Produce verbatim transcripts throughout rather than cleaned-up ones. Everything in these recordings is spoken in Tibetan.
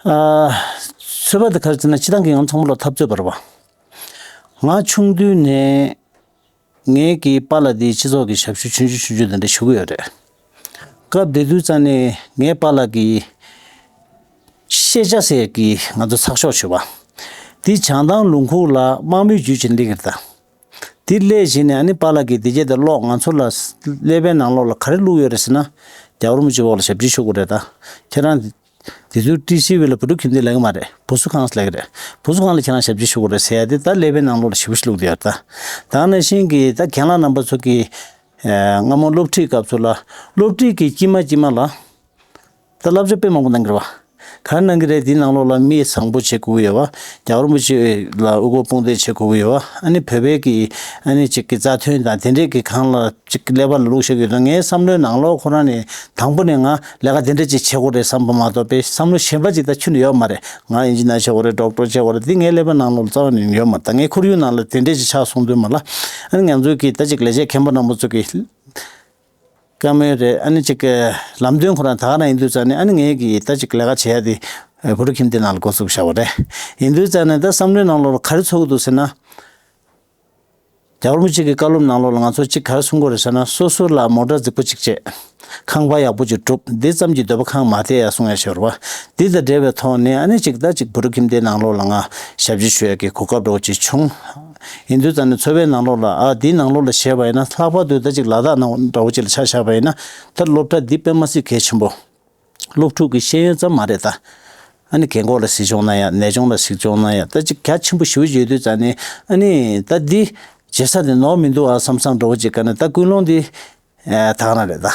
ཨ། ཚོད་དཔག་དེ་ག་རེ་ཟེར་ན་སྤྱིར་བཏང་གི་ང་ཚང་མ་ལ་འཐབ་རྩོད་པ་རེད་བ། ང་ཆུང་དུས་ནས་ངའི་གི་པཱ་ལགས་དེ་སྤྱི་ཚོགས་ཀྱི་ཞབས་ཞུ་ཆུང་ཆུང་ཆུང་ཆུང་དེ་འདྲ་ཞུ་གི་ཡོད་རེད། སྐབས་དེ་དུས་ཙང་ནས་ངའི་པཱ་ལགས་ཀྱིས་ཤེས་བྱ་ཟེར་གྱི་ང་ཚོ་ཚགས་ཤོག་ཞུ་བ། དེ་བྱང་ཐང་ལུང་ཁུག་ལ་དམག་མིའི་རྒྱུད་ཅིག་སླེབས་ཀྱི་རེད་ད། དེ་སླེབས་བྱས་ནས་ཨ་ནི་པཱ་ལགས་ཀྱིས་དེ་རྗེས་དེ་ཀློག་ང་ཚོ་ལ་ཀླད་པའི་ནང་ལོགས་ལ་ག་རེ་བླུགས་ཡོད་རེད་ཟེར་ན། རྒྱལ་བ་རིན་པོ་ཆེ་འོག་ལ་ཞབས་ཕྱི་ཞུ་དགོས་རེད་ད། ཁྱེད་རང་དེ་དུས་ཊི་སི་ཝི་ལ་བོད་ཕྲུག་ཁྱིམ་སྡེ་ལབ་ཀྱི་མ་རེད། བུ་གསོ་ཁང་ལབ་ཀྱི་རེད། བུ་གསོ་ཁང་ལ་ཁྱེད་རང་ཞབས་ཕྱི་ཞུ་དགོས་རེད་ཟེར་ཡ་དེ་ད་ཀླད་པའི་ནང་ལོགས་ལ་ཞེ་པོ་ཞིག་བླུགས་བསྡད་ཡོད་རེད་ད། ད་ནང་བཞིན་གྱི་ད་རྒན་ལགས་རྣམ་པ་ཚོ་གིས་སྔ་མོ་སློབ་ཁྲིད་སྐབས་སུ་ལ་སློབ་ཁྲིད་ཀྱི་དཀྱིལ་མ་དཀྱིལ་མ་ལ། ད་བསླབ་བྱ་དཔེ་མང་པོ་གནང་གི་རེད་བ། ག་རེ་གནང་གི་རེད། དེའི་ནང་ལོགས་ལ་མི་བཟང་པོ་བྱེད་དགོས་ཀྱི་ཡོད་བ། རྒྱལ་བ་རིན་པོ་ཆེ་ལ་དབུ་སྐོར་དཔུང་འདེགས་བྱེད་དགོས་ཀྱི་ཡོད་བ། ཨ་ནི་བོད་པའི་གི་ཨ་ནི་ཅིག་གི་རྩ་དོན་དང་དེ་འདྲས་ཀྱི་སྒང་ལ་ཅིག་ཀླད་པ་ལ་བླུགས་བཞག་གི་ཡོད་དོ། ངའི་བསམ་བློའི་ནང་ལོགས་ཁོ་རང་ནས་དང་པོ་ནས་ང་ལས་ཀ་དེ་འདྲས་ཅིག་བྱེད་དགོས་རེད་བསམ་པ་མ་གཏོགས་པའི་བསམ་བློ་གཞན་པ་ཅིག་ད་ཁྱོན་ནས་ཡོད་མ་རེད། ང་ཨིན་ཇི་ནི་ཡར་བྱེད་དགོས་རེད། ཌོག་ཊར་བྱེད་དགོས་རེད། འདི་ངའི་ཀླད་པའི་ནང་ལོགས་ལ་རྩ་བ་ནས་ཡོད་མ་རེད། ད་ངའི་ཁོར་ཡུག་ནང་ལ་དེ་འདྲས་ཅིག་ཆགས་སོང་དུས་མ་ལ་ཨ་ནི་ང་ཚོའི་གི་ད་ཅིག་ལས་བྱེད་མཁན་པོ་རྣམ་པ་ཚོ་གི་བཀའ་མོལ་རེད། ཨ་ནི་ཅིག་ལམ་སྟོན་ཁོ་རང་ད་ག་རང་ཡིན་དུས་ཙང་ནས་ཨ་ནི་ངས་ཀྱིས་ད་ཅིག་ལས་ཀ་བྱེད་ཡ་དེ་བོད་ཕྲུག་ཁྱིམ་སྡེ་ནང་ལ་འགོ་བཙུགས་བཞག་པ་རེད། ཡིན་དུས་ཙང་ནས་ད་བསམ་བློའི་ནང་ལོགས་ལ་ག་རེ་ཚོར་གྱི་འདུག་ཟེར་ན། རྒྱལ་བ་རིན་པོ་ཆེ་གི་བཀའ་སློབ་ནང་ལོགས་ལ་ང་ཚོ་ཅིག་ག་རེ་གསུང་གི་ཡོད་རེད་ཟེར་ན། སོ་སོ་ལ་མོ་ཊ་རྫིག་པོ་ཅིག་བྱེད། ཁང་པ་ཡག་པོ་ཅིག་སྒྲུབ། འདི་ཙམ་གྱིས་འདོད་པ་ཁེངས་མ་བསྡད་ཡ་གསུང་ཡ་ཞིག་ཡོད་རེད་བ། འདི་དང་འབྲེལ་བའི་ཐོག་ནས་ཨ་ནི་ཅིག་ད་ཅིག་བོད་ཕྲུག་ཁྱིམ་སྡེའི་ནང་ལོགས་ལ་ང་ཞབས་ཕྱི་ཞུ་ཡ་གི་གོ་སྐབས་འདྲ་བོ་ཅིག་བྱུང་། ཡིན་དུས་ཙང་ནས་ཚོ་བའི་ནང་ལོགས་ལ་ཨ་འདིའི་ནང་ལོགས་ལ་བྱས་པ་ཡིན་ན། ལྷག་པར་དུ་ད་ཅིག་ལ་དྭགས་ནང་འདྲ་བོ་ཅིག་ལ་ཆ་བཞག་པ་ཡིན་ན། ད་སློབ་གྲྭ་འདི་དཔེ་མ་སྲིད་གལ་ཆེན་པོ། སློབ་ཕྲུག་གི་ཤེས་ཡོན་ཙམ་མ་རེད་ད། ཨ་ནི་རྒན་འཁོགས་ལ་གཟིགས་སྐྱོང་གནང་ཡ། ནད་གཅོང་ལ་གཟིགས་སྐྱོང་གནང་ཡ། ད་ཅིག་རྒྱ་ཆེན་པོ་ཞེ་པོ་ཅིག་ཡོད་དུས་ཙང་ནས་ཨ་ནི་ད་འདི་བྱེད་ས་དེ་ནོར་མི་འདུག་ཨ་བསམ་བསམ་འདྲ་བོ་ཅིག་ག་ནས་ད་ཀུན་སློང་འདི་ཨ་ད་ག་རང་རེད་ད།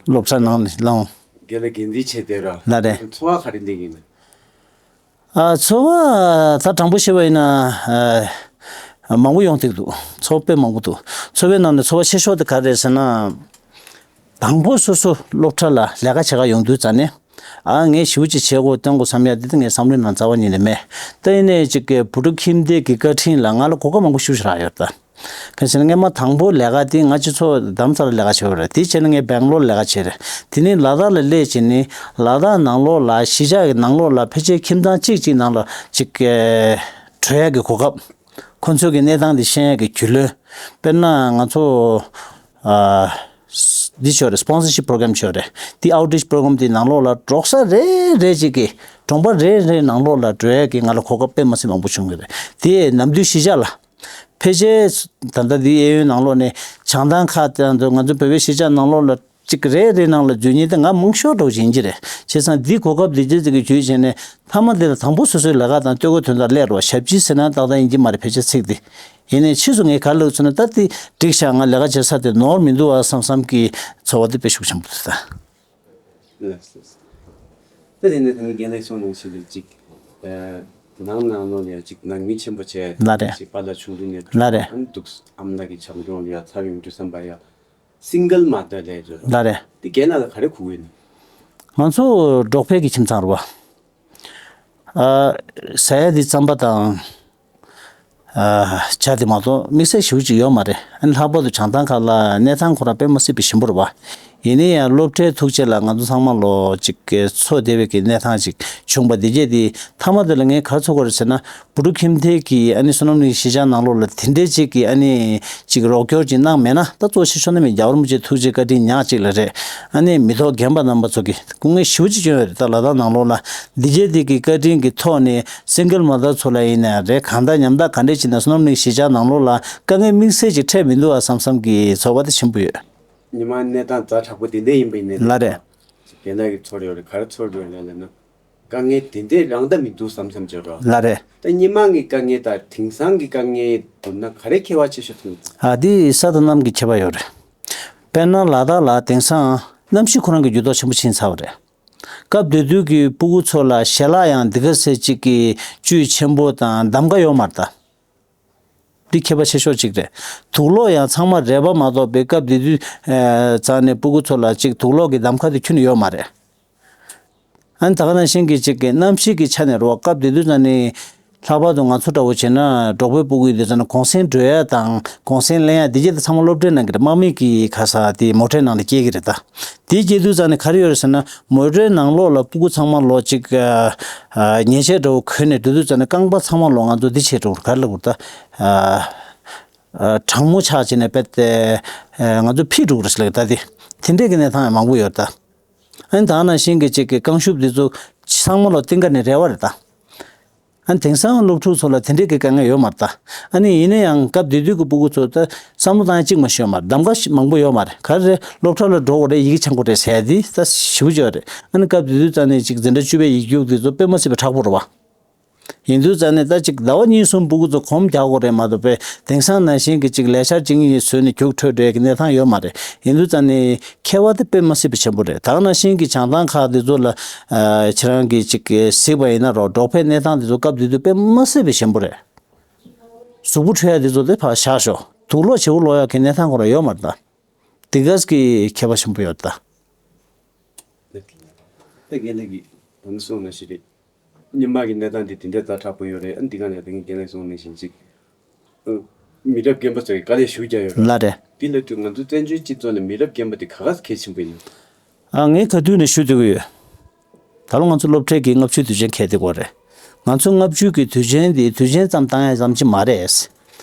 སློབ་གྲྭ་ནང་ནས་བླངས། རྒན་ལགས་འགན་འཛིན་བྱས་བསྡད་ར། ལགས་རེད། ཚོར་བ་ག་རེ་འདུག་ཡིན་ན། ཨ་ཚོར་བ་ད་དྲང་པོ་བཤད་པ་ཡིན་ན་ཨ་མང་པོ་ཡོང་ཐུབ་འདུག་ཚོར་བ་དཔེ་མང་པོ་འདུག་ཚོར་བའི་ནང་ནས་ཚོར་བ་ཆེ་ཤོས་དེ་ག་རེ་རེད་ཟེར་ན། དང་པོ་སོ་སོ་སློབ་གྲྭ་ལ་ལས་ཀ་བྱེད་ག་ཡོང་དུས་ཙང་ནས། ཨ་ངས་ཞེ་པོ་ཅིག་བྱེད་དགོས་གཏོང་དགོས་བསམ་ཡ་དེ་ད་ངའི་བསམ་བློའི་ནང་རྩ་བ་ཉིད་ནས་མེད། ད་ཡིན་ནའི་ཅིག་གི་བོད་ཕྲུག་ཁྱིམ་སྡེ་གི་བཀའ་དྲིན་ལ་ང་ལ་གོ་སྐབས་མང་པོ་ཞེ་པོ་ཅིག་རག་ཡོད་ད། གང་ཟེར་ན་སྔས་མ་དང་པོ་ལས་ཀ་དེ་ང་སྤྱི་ཚོགས་རྡ་རམ་ས་ལ་ལས་ཀ་བྱས་པ་རེད། དེའི་རྗེས་ནས་ངས་སྦེང་ལོར་ལས་ཀ་བྱས་རེད། དེ་ནས་ལ་དྭགས་ལ་སླེབས་བྱས་ནས་ལ་དྭགས་ནང་ལོགས་ལ་གཞིས་ཆགས་ཀྱི་ནང་ལོགས་ལ་ཕལ་ཆེར་ཁྱིམ་ཚང་གཅིག་གཅིག་ནང་ལ་ཅིག་གི་བགྲོད་ཡ་གི་གོ་སྐབས། ཁོ་ཚོའི་གི་གནས་སྟངས་དེ་ཤེས་ཡ་གི་རྒྱུས་ལོན། དཔེར་ན་ང་ཚོ་ཨ་འདི་ཆོག་རེད། སི་པོན་སར་ཤིབ་པོ་རོ་གྷ་རམ་ཆོག་རེད། དེ་ཨའུ་ཊི་རིཆ་པོ་རོ་གྷ་རམ་དེ་ནང་ལོགས་ལ་འབྲོག་ས་རེ་རེ་ཅིག་གི་གྲོང་པ་རེ་རེ་ནང་ལོགས་ལ་འགྲོ་ཡ་གི་ང་ལ་གོ་སྐབས་དཔེ་མ་སྲིད་མང་པོ་བྱུང་གི་རེད། དེ་ནམ་དུས་གཞིས་ཆགས་ལ། ཕལ་ཆེར་ད་ལྟ་འདི་གཡས་གཡོན་ནང་ལོགས་ནས་བྱང་ཐང་ཁག་དང་ང་ཚོ་བོད་པའི་གཞིས་ཆགས་ནང་ལོགས་ལ་གཅིག་རེ་རེ་ནང་ལ་འཛུལ་མཁན་དེ་ང་མང་ཤོས་འདྲ་བོ་ཡིན་གྱི་རེད། བྱས་ཙང་འདི་གོ་སྐབས་འདི་ཅི་ཟིག་གི་བརྒྱུད་བྱས་ནས་མཐའ་མ་དེ་ལ་དང་པོ་སོ་སོའི་ལས་ཀ་དང་ལྟོ་གོས་དོན་དག་སླེབས་རོགས། ཞབས་ཕྱི་ཟེར་ན་ཏག་ཏག་ཡིན་གྱི་མ་རེད། ཕལ་ཆེར་ཚིག་འདི་ཡིན་ནའི་ཕྱིས་སུ་ངས་ག་རེ་ལབ་ཟེར་ན། ད་འདི་འགྲིག་ཤག་ང་ལས་ཀ་བྱེད་ས་དེ་ནོར་མི་འདུག་ཨ་བསམ་བསམ་གྱི་ཚོར་བ་དེ་དཔེ་ཤུགས་ཆེན་པོ་འདུག་ད། ལགས་སོ། ད་དེ་ནས་ད་ནི་རྒན་ལགས་གསུངས་ནང་བཞིན་དུ་ཅིག་ནང་ནང་ལོགས་ལ་ཡང་ཅིག་ནང་མི་ཆེན་པོ་བྱས། ལགས་རེད། ཅིག་པཱ་ལགས་ཆུང་དུས་ནས། ལགས་རེད། ཨ་ནི་འདུག་ཨ་མ་ལགས་ཀྱི་བྱམས་སྐྱོང་ལ་ཡང་ཚབ་ཡོང་དུས་བསམ་པ་ཡང་སིང་གལ་མ་དར་ལས་བརྗོད། ལགས་རེད། དེ་རྒན་ལགས་ལ་ག་རེ་གོ་གི་ཡོད་ན། ང་ཚོ་འབྲོག་པའི་གི་ཁྱིམ་ཚང་རེད་བ། ཨ་ཟ་ཡ་དེ་རྩམ་པ་དང་། ཨ་ཇ་དེ་མ་གཏོགས་དམིགས་བསལ་ཞེ་པོ་ཅིག་ཡོད་མ་རེད། ཨ་ནི་ལྷག་པར་དུ་བྱང་ཐང་ཁག་ལ་གནས་སྟངས་ཁོ་རང་དཔེ་མ་སྲིད་པའི་ཞིམ་པོ་རེད་བ། ཡིན་ན་ཡང་སློབ་གྲྭའི་ཐུགས་རྗེ་ལ་ང་ཚོ་ཚང་མ་ལོ་གཅིག་གི་འཚོ་བསྡད་པའི་གི་གནས་སྟངས་ཅིག་བྱུང་བ་འདི་རྗེས་དེ་མཐའ་མ་དེ་ལ་ངས་ག་རེ་ཚོར་གྱི་ཡོད་རེད་ཟེར་ན། བུ་ཕྲུག་ཁྱིམ་སྡེ་གི་ཨ་ནི་བསོད་ནམས་གླིང་གཞིས་ཆགས་ནང་ལོགས་ལ་དེ་འདྲའི་ཅིག་གི་ཨ་ནི་ཅིག་རོགས་སྐྱོར་ཅིག་གནང་མེད་ན། ད་གཙོ་ཆེ་ཤོས་ནི་མི་རྒྱལ་བ་རིན་པོ་ཆེའི་ཐུགས་རྗེ་བཀའ་དྲིན་ཉག་གཅིག་ལ་རེད། ཨ་ནི་མི་ཐོག་རྒན་པ་རྣམ་པ་ཚོ་གི་སྐུ་ངལ་ཞེ་པོ་ཅིག་བསྐྱོན་ཡོད་རེད། ད་ལ་དྭགས་ནང་ལོགས་ལ་འདི་རྗེས་དེ་གི་བཀའ་དྲིན་གི་ཐོག་ནས་སིང་གལ་མ་དར་ཚོ་ལ་ཡིན་ན་རེད། གང་ལྟར་ཉམ་ཐག་ག་འདྲས་ཅིག་ན་བསོད་ནམས་གླིང་གཞིས་ཆགས་ནང་ལོགས་ལ་དཀའ་ངལ་དམིགས་བསལ་ཅིག་འཕྲད་མི་འདུག་ཨ་བསམ་བསམ་གི་ཚོར་བ་དེ་ཆེན་པོ་ཡོད། ཉི་མ་གནས་སྟངས་ཛ་དྲག་པོ་དེ་འདྲ་ཡིན་པ་ཡིན་ནའི། ལགས་རེད། རྒན་ལགས་ཀྱིས་ཚོར་ཡོད་རེད། ག་རེ་ཚོར་ཡོད་རེད་ལབ་ན། དཀའ་ངལ་དེ་འདྲས་རང་ད་མི་འདུག་བསམ་བསམ་བྱེད་རོགས། ལགས་རེད། ད་སྔོན་མ་གི་དཀའ་ངལ་དང་དེང་སང་གི་དཀའ་ངལ་བསྡུར་ན་ག་རེ་ཁྱད་པར་ཆེ་ཤོས་མཐོང་གི་འདུག་ཨ་འདི་ས་དང་གནམ་གྱི་ཁྱད་པར་ཡོད་རེད། དཔེར་ན་ལ་དྭགས་ལ་དེང་སང་གནམ་གཤིས་ཁོ་རང་གི་འགྱུར་ལྡོག་ཆེན་པོ་ཕྱིན་ཚར་བ་རེད། སྐབས་དེ་དུས་ཀྱི་སྤུ་གུ་ཚོ་ལ་ཞལ་ལག་ཡང་འདི་ག་ཚད་ཅིག་གི་བཅུད་ཆེན་པོ་དང་གདམ་ག་ཡོད་མ་རེད་ད། འདི་ཁྱད་པར་ཆེ་ཤོས་གཅིག་རེད། དུག་སློག་ཡང་ཚང་མ་རལ་པ་མ་གཏོགས་པའི་སྐབས་དེ་དུས་ཨ་ཙང་ནས་སྤུ་གུ་ཚོ་ལ་གཅིག་དུག་སློག་གི་གདམ་ཁ་དེ་ཁྱོན་ནས་ཡོད་མ་རེད། ཨ་ནི་ད་ག་ནང་བཞིན་གྱི་གཅིག་གི་གནམ་གཤིས་ཀྱི་ཆ་ནས་རེད་བ། སྐབས་དེ་དུས་ཙང་ནས་ ལྷག་པར་དུ་ང་ཚོ་འདྲ་བོ་བྱས་ན་འབྲོག་པའི་སྤུ་གུ་ཡིན་དུས་ཙང་ན་གུང་སེང་སྒྲོལ་ཡ་དང་གུང་སེང་ལེན་ཡ་དེ་གྱད་དེ་ཚང་མ་སློབ་གྲྭའི་ནང་གི་དམག་མི་གི་ཁ་ས་དེ་མོ་ཊའི་ནང་ལ་སྐྱེལ་གི་རེད་ད། དེ་སྐྱེལ་དུས་ཙང་ནས་ག་རེ་ཡོད་རེད་ཟེར་ན་མོ་ཊའི་ནང་ལོགས་ལ་སྤུ་གུ་ཚང་མ་ལོག་ཅིག་ཉལ་ཆས་འདྲ་བོ་གོན་ནས་འགྲོ་དུས་ཙང་ནས་རྐང་པ་ཚང་མ་ལོག་ང་ཚོ་འདི་བྱས་འགྲོ་གི་རེད། ག་རེ་ལབ་དགོས་རེད་ད། གྲང་མོ་ཆགས་བྱས་ནས་རྦད་དེ་ང་ཚོ་ཕྱིས་འགྲོ་གི་རེད་ཟེར་ལབ་ད། དེ་དེ་འདྲས་ཀྱི་གནས་སྟངས་ཡང་མང་པོ་ཡོད་ད། ཨ་ནི་ད་ནང་བཞིན་གྱི་ཅིག་གི་རྐང་ཤུབས་འདི་ཚོ་ཚང་མ་ལོག་གཏིང་ཁ་ནས་རལ་བ་རེད་ད། ཨ་ནི་དེང་སང་སློབ་ཕྲུག་ཚོ་ལ་དེ་འདྲས་ཀྱི་དཀའ་ངལ་ཡོད་མ་རེད་ད། ཨ་ནི་ཡིན་ན་ཡང་སྐབས་དེ་དུས་ཀྱི་སྤུ་གུ་ཚོ་ད་བསམ་བློ་བཏང་ཡ་གཅིག་མ་ཤོད་མ་རེད། གདམ་ག་ཞིག་མང་པོ་ཡོད་མ་རེད། ག་རེ་རེད། སློབ་གྲྭ་ལ་འགྲོ་དགོས་རེད། ཡི་གེ་སྦྱང་དགོས་རེད་ཟེར་ཡ་དེ་ད་ཞེ་པོ་ཅིག་ཡོད་རེད། ཨ་ནི་སྐབས་དེ་དུས་ཙང་ནས་ཅིག་འཛིན་གྲྭ་བཅུ་པའི་ཡིག་རྒྱུགས་དེ་ཚོ་དཔེ་མ་སྲིད་པའི་མཁྲེགས་པོ་རེད་བ། ཡིན་དུས་ཙང་ནས་ད་ཅིག་ཟླ་བ་གཉིས་གསུམ་སྤུ་གུ་ཚོ་གོམ་རྒྱག་དགོས་རེད་མ་གཏོགས་པས་དེང་སང་ནང་བཞིན་གྱི་ཅིག་ལས་འཆར་གཅིག་གཉིས་བཟོས་ནས་རྒྱུགས་འཕྲོད་བསྡད་ཀྱི་གནས་སྟངས་ཡོད་མ་རེད། ཡིན་དུས་ཙང་ནས་ཁྱད་པར་དེ་དཔེ་མ་སྲིད་པའི་ཆེན་པོ་རེད། ད་ག་ནང་བཞིན་གྱི་བྱང་ཐང་ཁག་དེ་ཚོ་ལ་ཨ་ཁྱེད་རང་གིས་ཅིག་གཟིགས་པ་ཡིན་ན་རོགས་འབྲོག་པའི་གནས་སྟངས་དེ་ཚོ་སྐབས་དེ་དུས་དཔེ་མ་སྲིད་པའི་ཆེན་པོ་རེད། གཟུགས་པོ་འཁྲུད་ཡ་དེ་ཚོ་དེ་ཕར་བཞག་ཤོག་དུག་ལོག་བྱེའུ་ལོག་ཡ་གི་གནས་སྟངས་ཁོ་རང་ཡོད་མ་རེད་ད། དེ་ག་གི་ཁྱད་པར་ཆེན་པོ་ཡོད་ད། ད་རྒན་ལགས་ཀྱིས་ད་ནི་གསུངས་ནང་བཞིན་རེད། སྔོན་མ་གི་གནས་སྟངས་འདི་དེ་འདྲ་ཛ་དྲག་པོ་ཡོད་རེད། ཨ་ནི་འདི་ག་ནས་ད་གིན་རྒན་ལགས་གསུངས་ནང་བཞིན་ཅིག་ཨ་མི་རབས་རྒན་པ་ཚོས་དཀའ་ལས་ཞེ་པོ་བརྒྱབ་ཡོད་རེད། ལགས་རེད། འདི་ལ་དུས་ང་ཚོ་བཙན་བྱོལ་སྤྱི་ཚོགས་ནས་མི་རབས་རྒན་པ་དེ་ག་ག་གལ་ཆེན་པོ་ཡིན་ནམ། ཨ་ངས་ག་དུས་ནས་ཞུ་སྡོད་ཀྱི་ཡོད། ད་ལོ་ང་ཚོ་སློབ་གྲྭའི་གི་ལྔ་བཅུའི་དུས་ཆེན་འཁེལ་བསྡད་ཀྱི་ཡོད་རེད། ང་ཚོ་ལྔ་བཅུ་གི་དུས་ཆེན་འདི་དུས་ཆེན་ཙམ་བཏང་ཡ་ཙམ་ཅིག་མ་རེད།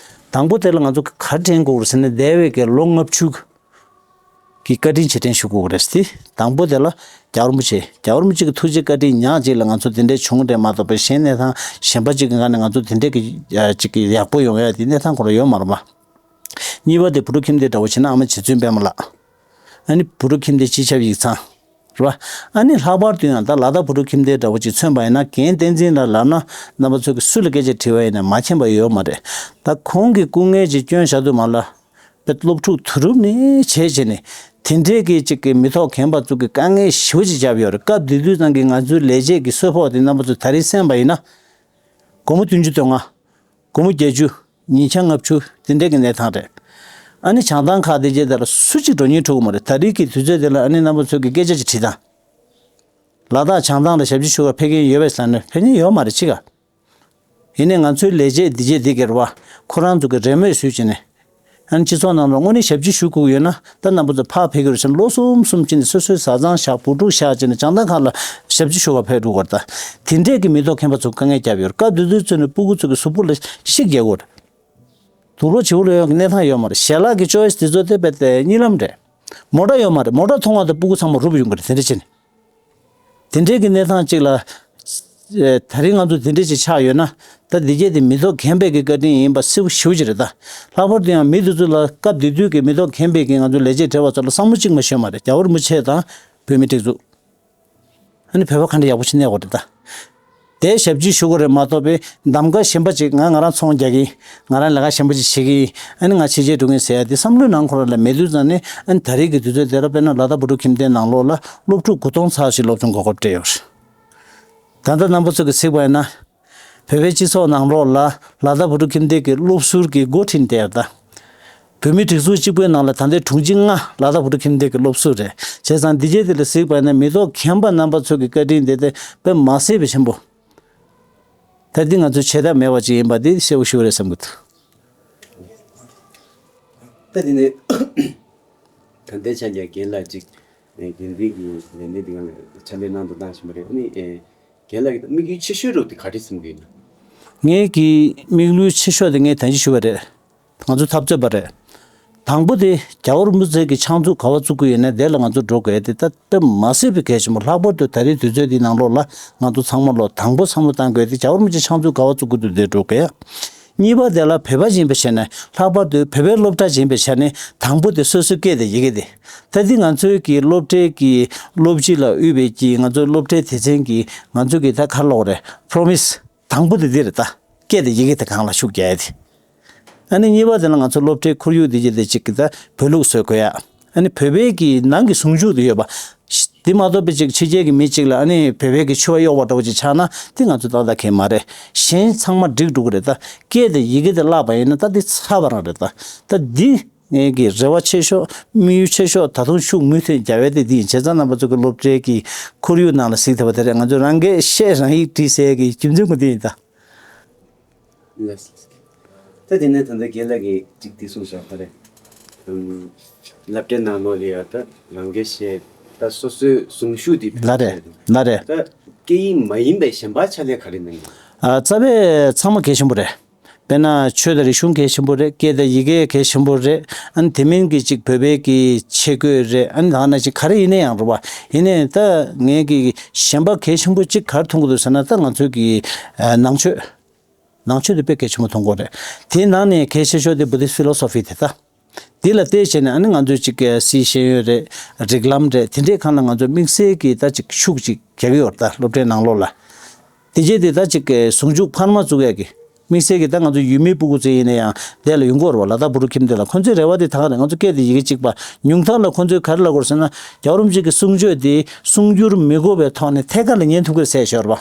དང་པོ་དེ་ལ་ང་ཚོ་ག་རེ་དྲན་དགོས་རེད་ཟེར་ན་འདས་པའི་གི་ལོ་ལྔ་བཅུ་གི་བཀའ་དྲིན་རྗེས་དྲན་ཞུ་དགོས་རེད་དེ། དང་པོ་དེ་ལ་རྒྱལ་བ་རིན་པོ་ཆེ་རྒྱལ་བ་རིན་པོ་ཆེ་གི་ཐུགས་རྗེ་བཀའ་དྲིན་ཉག་གཅིག་ལ་ང་ཚོ་དེ་འདྲའི་བྱུང་རེད་མ་གཏོགས་པའི་གཞན་གནས་སྟངས་གཞན་པ་གཅིག་གི་ངང་ནས་ང་ཚོ་དེ་འདྲའི་གི་ཅིག་གི་ཡག་པོ་ཡོང་ཡ་དེ་གནས་སྟངས་ཁོ་རང་ཡོད་མ་རེད་པ། གཉིས་པ་དེ་བུ་རུ་ཁྱིམ་སྡེ་འདྲ་བོ་བྱས་ན་ཨ་མ་རྗེ་བཙུན་པད་མ་ལགས། ཨ་ནི་བུ་རུ་ཁྱིམ་སྡེ་སྤྱི་ཁྱབ་ཡིག་ཚང་། རེད་བ། ཨ་ནི་ལྷག་པར་དུ་ཡང་ད་ལ་དྭགས་བུ་རུ་ཁྱིམ་སྡེ་འདྲ་བོ་ཅིག་མཚོན་པ་ཡིན་ན་རྒན་བསྟན་འཛིན་ལགས་ལབ་ན་རྣམ་པ་ཚོ་གི་སུ་ལ་སྐད་ཆ་དྲིས་པ་ཡིན་ན་མ་མཁྱེན་པ་ཡོད་མ་རེད། ད་ཁོང་གི་སྐུ་ངལ་ཅིག་སྐྱོན་བཞག་དུས་མ་ལ། དཔེ་སློབ་ཕྲུག་དུས་རབས་ནས་བྱས་བྱས་ནས་དེ་འདྲས་ཀྱི་ཅིག་གི་མི་ཐོག་རྒན་པ་ཚོ་གི་དཀའ་ངལ་ཞེ་པོ་ཅིག་བརྒྱབ་ཡོད་རེད། སྐབས་དེ་དུས་ཙང་གི་ང་ཚོའི་ལས་བྱེད་ཀྱི་གསོལ་ཕོགས་དེ་རྣམ་པ་ཚོ་ད་རེས་གསན་པ་ཡིན་ན། སྒོར་མོ་བདུན་ཅུ་དོན་ལྔ། སྒོར་མོ་བརྒྱད་ཅུ། ཉིན་ཆ་ལྔ་བཅུ་དེ་འདྲས་ཀྱི་གནས་སྟངས་རེད། ཨ་ནི་བྱང་ཐང་ཁག་དེ་རྗེས་དེ་ལ་སུ་གཅིག་འགྲོ་སྙིང་བྲོ་གི་མ་རེད། ད་རེས་ཀྱི་དུས་ཚོད་དེ་ལ་ཨ་ནི་རྣམ་པ་ཚོ་གི་སྐད་ཆ་ཅིག་དྲིས་དང་། ལ་དྭགས་བྱང་ཐང་ལ་ཞབས་ཕྱི་ཞུ་བར་ཕེབས་མཁན་ཡོད་པས་ཟེར་ན་ཕེབས་མཁན་ཡོད་མ་རེད་ཅི་ག་ཡིན་ནའི་ང་ཚོའི་ལས་བྱེད་འདི་བྱེད་འདི་གེར་བ། ཁོ་རང་ཚོ་གི་རེ་མོས་བཟོས་བྱས་ནས། ཨ་ནི་སྤྱི་ཚོགས་ནང་ལ་དངོས་གནས་ཞབས་ཕྱི་ཞུ་དགོས་ཡོད་ན་ད་རྣམ་པ་ཚོ་ཕར་ཕེབས་ཀྱི་རེད་ཟེར་ལོ་གསུམ་གསུམ་ཕྱིན་ནས་སོ་སོའི་བཟའ་ཚང་བཞག་བུ་ཕྲུག་བཞག་བྱས་ནས་བྱང་ཐང་ཁག་ལ་ཞབས་ཕྱི་ཞུ་བར་ཕེབས་འགྲོ་དགོས་རེད་ད། དེ་འདྲས་ཀྱི་མི་ཐོག་མཁན་པ་ཚོ་དཀའ་ངལ་བརྒྱབ་ཡོད་རེད། སྐབས་དེ་དུས་ཚོད་ནས་སྤུ་གུ་ཚོ་གི་གཟུགས་པོ་ལ་ཤིག་རྒྱག་དགོས་རེད། དུག་ལོག་བྱེའུ་ལོག་ཡོང་གི་གནས་སྟངས་ཡོད་མ་རེད། ཞལ་ལག་གི་ཅོ་ཡིས་དེ་ཚོ་དེ་རྦད་དེ་གཉིད་ལམ་རེད། མོ་ཊ་ཡོད་མ་རེད། མོ་ཊ་མཐོང་བ་དང་སྤུ་གུ་ཚང་མ་རུབ་ཡོང་གི་རེད། དེ་འདྲ་བྱས་ནས། དེ་འདྲའི་གི་གནས་སྟངས་གཅིག་ལ། ཨེ་ད་རིང་ང་ཚོ་དེ་འདྲ་ཅིག་ཆགས་ཡོད་ན། ད་འདི་གྱད་དེ་མི་ཐོག་རྒན་པའི་གི་བཀའ་དྲིན་ཡིན་པ་གསལ་པོ་ཞེ་པོ་ཅིག་རེད་ད། ལྷག་པར་དུ་ཡང་མི་དེ་ཚོ་ལ་སྐབས་དེ་དུས་ཀྱི་མི་ཐོག་རྒན་པའི་གི་ང་ཚོ་ལས་བྱེད་གྲས་པ་ཚོ་ལ་བསམ་བློ་གཅིག་མ་ཤོར་མ་རེད། རྒྱལ་བ་རིན་པོ་ཆེ་དང་བོད་མིའི་སྒྲིག་འཛུགས། ཨ་ནི་བོད་པ་ག་འདྲ་ཡག་པོ་ཞིག་གནས་དགོས་རེད་ད། དེ་ཞབས་ཕྱི་ཞུ་དགོས་རེད་མ་གཏོགས་པའི་གདམ་ག་གཞན་པ་ཅིག་ང་ང་རང་ཚོང་རྒྱག་གི། ང་རང་ལས་ཀ་གཞན་པ་ཅིག་བྱེད་ཀྱི། ཨ་ནི་ང་ཕྱི་རྒྱལ་འགྲོ་གི་ཟེར་ཡ་དེ་བསམ་བློའི་ནང་ཁོ་རང་ལ་མེད་དུས་ཙང་ནས། ཨ་ནི་ད་རེས་ཀྱི་དུས་ཚོད་དེ་ར་དཔེར་ན་ལ་དྭགས་བུ་ཕྲུག་ཁྱིམ་སྡེའི་ནང་ལོགས་ལ་སློབ་ཕྲུག་དགུ་སྟོང་ཚར་ཞིག་སློབ་སྦྱོང་གོ་སྐབས་སྤྲད་ཡོད་རེད། ད་ལྟ་རྣམ་པ་ཚོ་གིས་གཟིགས་པ་ཡིན་ན། བོད་པའི་སྤྱི་ཚོགས་ནང་ལོགས་ལ་ལ་དྭགས་བུ་ཕྲུག་ཁྱིམ་སྡེ་གི་སློབ་ཟུར་གྱི་འགོ་ཁྲིད་བསྡད་ཡོད་ད། བོད་མིའི་སྒྲིག་འཛུགས་གཅིག་པུའི་ནང་ལ་ད་ལྟའི་དྲུང་ཆེ་ལྔ་ལ་དྭགས་བུ་ཕྲུག་ཁྱིམ་སྡེ་གི་སློབ་ཟུར་རེད། བྱས་ཙང་འདི་རྗེས་དེ་ལ་གཟིགས་པ་ཡིན་ན་མི་ཐོག་རྒན་པ་རྣམ་པ་ཚོ་གི་བཀའ་དྲིན་དེ་དེ་དཔེ་མ་སྲིད་པའི་ཆེན་པོ། ད་འདི་ང་ཚོའི་བྱེད་ཐབས་མེད་པ་ཅིག་ཡིན་པ་འདི་གསལ་པོ་ཞེ་པོ་རེད་བསམ་གྱི་འདུག་ད་འདི་ནས་ད་ལྟའི་ཆ་རྒྱག་རྒན་ལགས་ཅིག་འགན་འཛིན་གྱི་ལས་སྣེ་འདི་ག་ལ་ཕྱག་ལས་གནང་དང་གནང་བཞིན་པ་རེད། ཨ་ནི་རྒན་ལགས་ཀྱི་དམིགས་ཡུལ་ཆེ་ཤོས་རུ་དེ་ག་རེ་བསམ་གྱི་ཡོད་ན། ངའི་གི་དམིགས་ཡུལ་ཆེ་ཤོས་དེ་ངས་ད་གིན་ཞུས་པ་རེད། ང་ཚོ་འཐབ་རྩོད་པ་རེད། དང་པོ་དེ་རྒྱལ་བ་རིན་པོ་ཆེ་གི་ཕྱག་མཛུབ་ག་པར་བཙུགས་ཀྱི་ཡོད་ན་དེ་ལ་ང་ཚོ་འགྲོ་དགོས་ཡ་དེ་ད་དཔེ་མ་སྲིད་པའི་གལ་ཆེན་པོ། ལྷག་པར་དུ་ད་རེས་དུས་ཚོད་འདིའི་ནང་ལོགས་ལ་ང་ཚོ་ཚང་མ་ལོག་དང་པོ་བསམ་བློ་བཏང་དགོས་དེ་རྒྱལ་བ་རིན་པོ་ཆེ་ཕྱག་མཛུབ་ག་པར་བཙུགས་ཀྱི་འདུག་དེར་འགྲོ་དགོས་ཡ། གཉིས་པ་དེ་ལ་བོད་པ་ཡིན་པའི་ཆ་ནས། ལྷག་པར་དུ་བོད་པའི་སློབ་གྲྭ་ཡིན་པའི་ཆ་ནས་དང་པོ་དེ་སོ་སོའི་སྐད་དང་ཡི་གེ་དེ། ད་འདི་ང་ཚོའི་གི་སློབ་གྲྭའི་གི་སློབ་སྤྱི་ལ་དབུས་པའི་གི་ང་ཚོའི་སློབ་གྲྭའི་སྡེ་ཚན་གི་ང་ཚོ་གི་ད་ག་རེ་ལབ་དགོས་རེད། པོ་རོ་མི་སི་དང་པོ་དེ་འདི་རེད་ད། སྐད་དང་ཡི་གེ་དེ་སྒང་ལ་ཤུགས་རྒྱག་ཡ་དེ། ཨ་ནི་གཉིས་པ་དེ་ལ་ང་ཚོ་སློབ་གྲྭའི་ཁོར་ཡུག་དེ་གྱད་དེ་གཅིག་གི་ད་བོད་ལུགས་བཟོ་དགོས་ཡ། ཨ་ནི་བོད་པའི་གི་ནང་གི་ཟུང་འཇུག་དེ་ཡོད་པ། དེ་མ་གཏོགས་པའི་ཅིག་ཕྱི་རྒྱལ་གྱི་མི་གཅིག་ལ་ཨ་ནི་བོད་པའི་གི་ཕྱུ་པ་གཡོགས་པ་འདྲ་བོ་ཅིག་ཆགས་ན་དེ་ང་ཚོ་ཏག་ཏག་གང་ཡང་མ་རེད། གཞན་ཚང་མ་འགྲིག་འགྲོ་གི་རེད་ད། སྐད་དང་ཡི་གེ་དེ་བརླག་པ་ཡིན་ན་ད་དེ་ཚར་བ་རང་རེད་ད། ད་འདི་ངའི་གི་རེ་བ་ཆེ་ཤོས་དམིགས་ཡུལ་ཆེ་ཤོས་ད་དུང་ཤུགས་མུ་མཐུད་རྒྱག་ཡ་དེ་འདི་ཡིན། བྱས་ཙང་རྣམ་པ་ཚོ་གི་སློབ་གྲྭའི་གི་ཁོར་ཡུག་ནང་ལ་གཟིགས་ཐུབ་པ་དེ་རེད། ང་ཚོས་རང་སྐད་བཤད་རང་ཡིག་བྲིས་ཟེར་གི་རྒྱུ་མཚན་ཁོ་དེ་ཡིན་ད། ལགས་སོ། ད་དེ་ནས་ད་ལྟ་རྒན་ལགས་ཀྱིས་གཅིག་འདི་གསུངས་སོང་། ག་རེ། ཨམ། སློབ་གྲྭའི་ནང་ལོགས་ལ་ཡ་ད་རང་སྐད་བཤད། ད་སོ་སོའི་གཟུངས་གཞུག་འདི་ལགས་རེད། ལགས་རེད། ད་སྐད་ཡིག་མ་ཡིན་པའི་གཞན་པ་ཕྱག་ལས་ག་རེ་གནང་ཡོད། ཨ། རྩ་བའི་ཚང་མ་གལ་ཆེན་པོ་རེད། དཔེར་ན་ཆོས་དང་རིག་གཞུང་གལ་ཆེན་པོ་རེད། སྐད་དང་ཡི་གེ་གལ་ཆེན་པོ་རེད། ཨ་ནི་དེ་མིན་གྱི་གཅིག་བོད་པའི་གི་ཆས་གོས་རེད། ཨ་ནི་ད་ནང་བཞིན་ག་རེ་ཡིན་ན་ཡང་རེད་པ། ཡིན་ནའི་ད་ངས་ཀྱི་གཞན་པ་གལ་ཆེན་པོ་གཅིག་ག་རེ་མཐོང་གི་འདུག་ཟེར་ན། ད་ང་ཚོའི་གི་ཨ་ནང་ཆོས། ནང་ཆོས་དེ་དཔེ་གལ་ཆེན་པོ་མཐོང་གི་ཡོད་རེད། དེའི་ནང་ནས་གལ་ཆེ་ཤོས་དེ་Buddhist philosophy དེ་ད། འདི་ལ་བལྟས་བྱས་ནས་ཨ་ནི་ང་ཚོས་ཅིག་གི་སིའི་ཤེས་ཡོན་རེད། རིགས་ལམ་རེད། དེ་འདྲའི་སྒང་ལ་ང་ཚོ་དམིགས་བསལ་གྱི་ད་ཅིག་ཤུགས་ཅིག་རྒྱག་གི་ཡོད་རེད། ད་སློབ་གྲྭའི་ནང་ལོགས་ལ། དེ་རྗེས་དེ་ད་ཅིག་གི་ཟུང་འཇུག་འཕར་མ་བཙུགས་ཡག་གི། དམིགས་བསལ་གྱི་ད་ང་ཚོ་ཡུལ་མིའི་སྤུ་གུ་ཚོ་ཡིན་ན་ཡང་དེ་ལ་ཡོང་གི་ཡོད་རེད་པ། ལ་དྭགས་བོད་ཕྲུག་ཁྱིམ་སྡེ་ལ། ཁོང་ཚོའི་རེ་བ་དེ་ད་ག་རེད། ང་ཚོ་སྐད་དང་ཡི་གེ་གཅིག་པ། ཉུང་མཐའ་ལ་ཁོང་ཚོས་ག་རེ་ལབ་དགོས་རེད་ཟེར་ན། རྒྱལ་བ་རིན་པོ་ཆེ་གི་གསུང་ཆོས་དེ་གསུང་བསྒྱུར་མི་དགོས་པའི་ཐོག་ནས་ཐད་ཀར་ལ་ཉན་ཐུབ་ཀྱི་རེད་ཟེར་ཞོར་བ།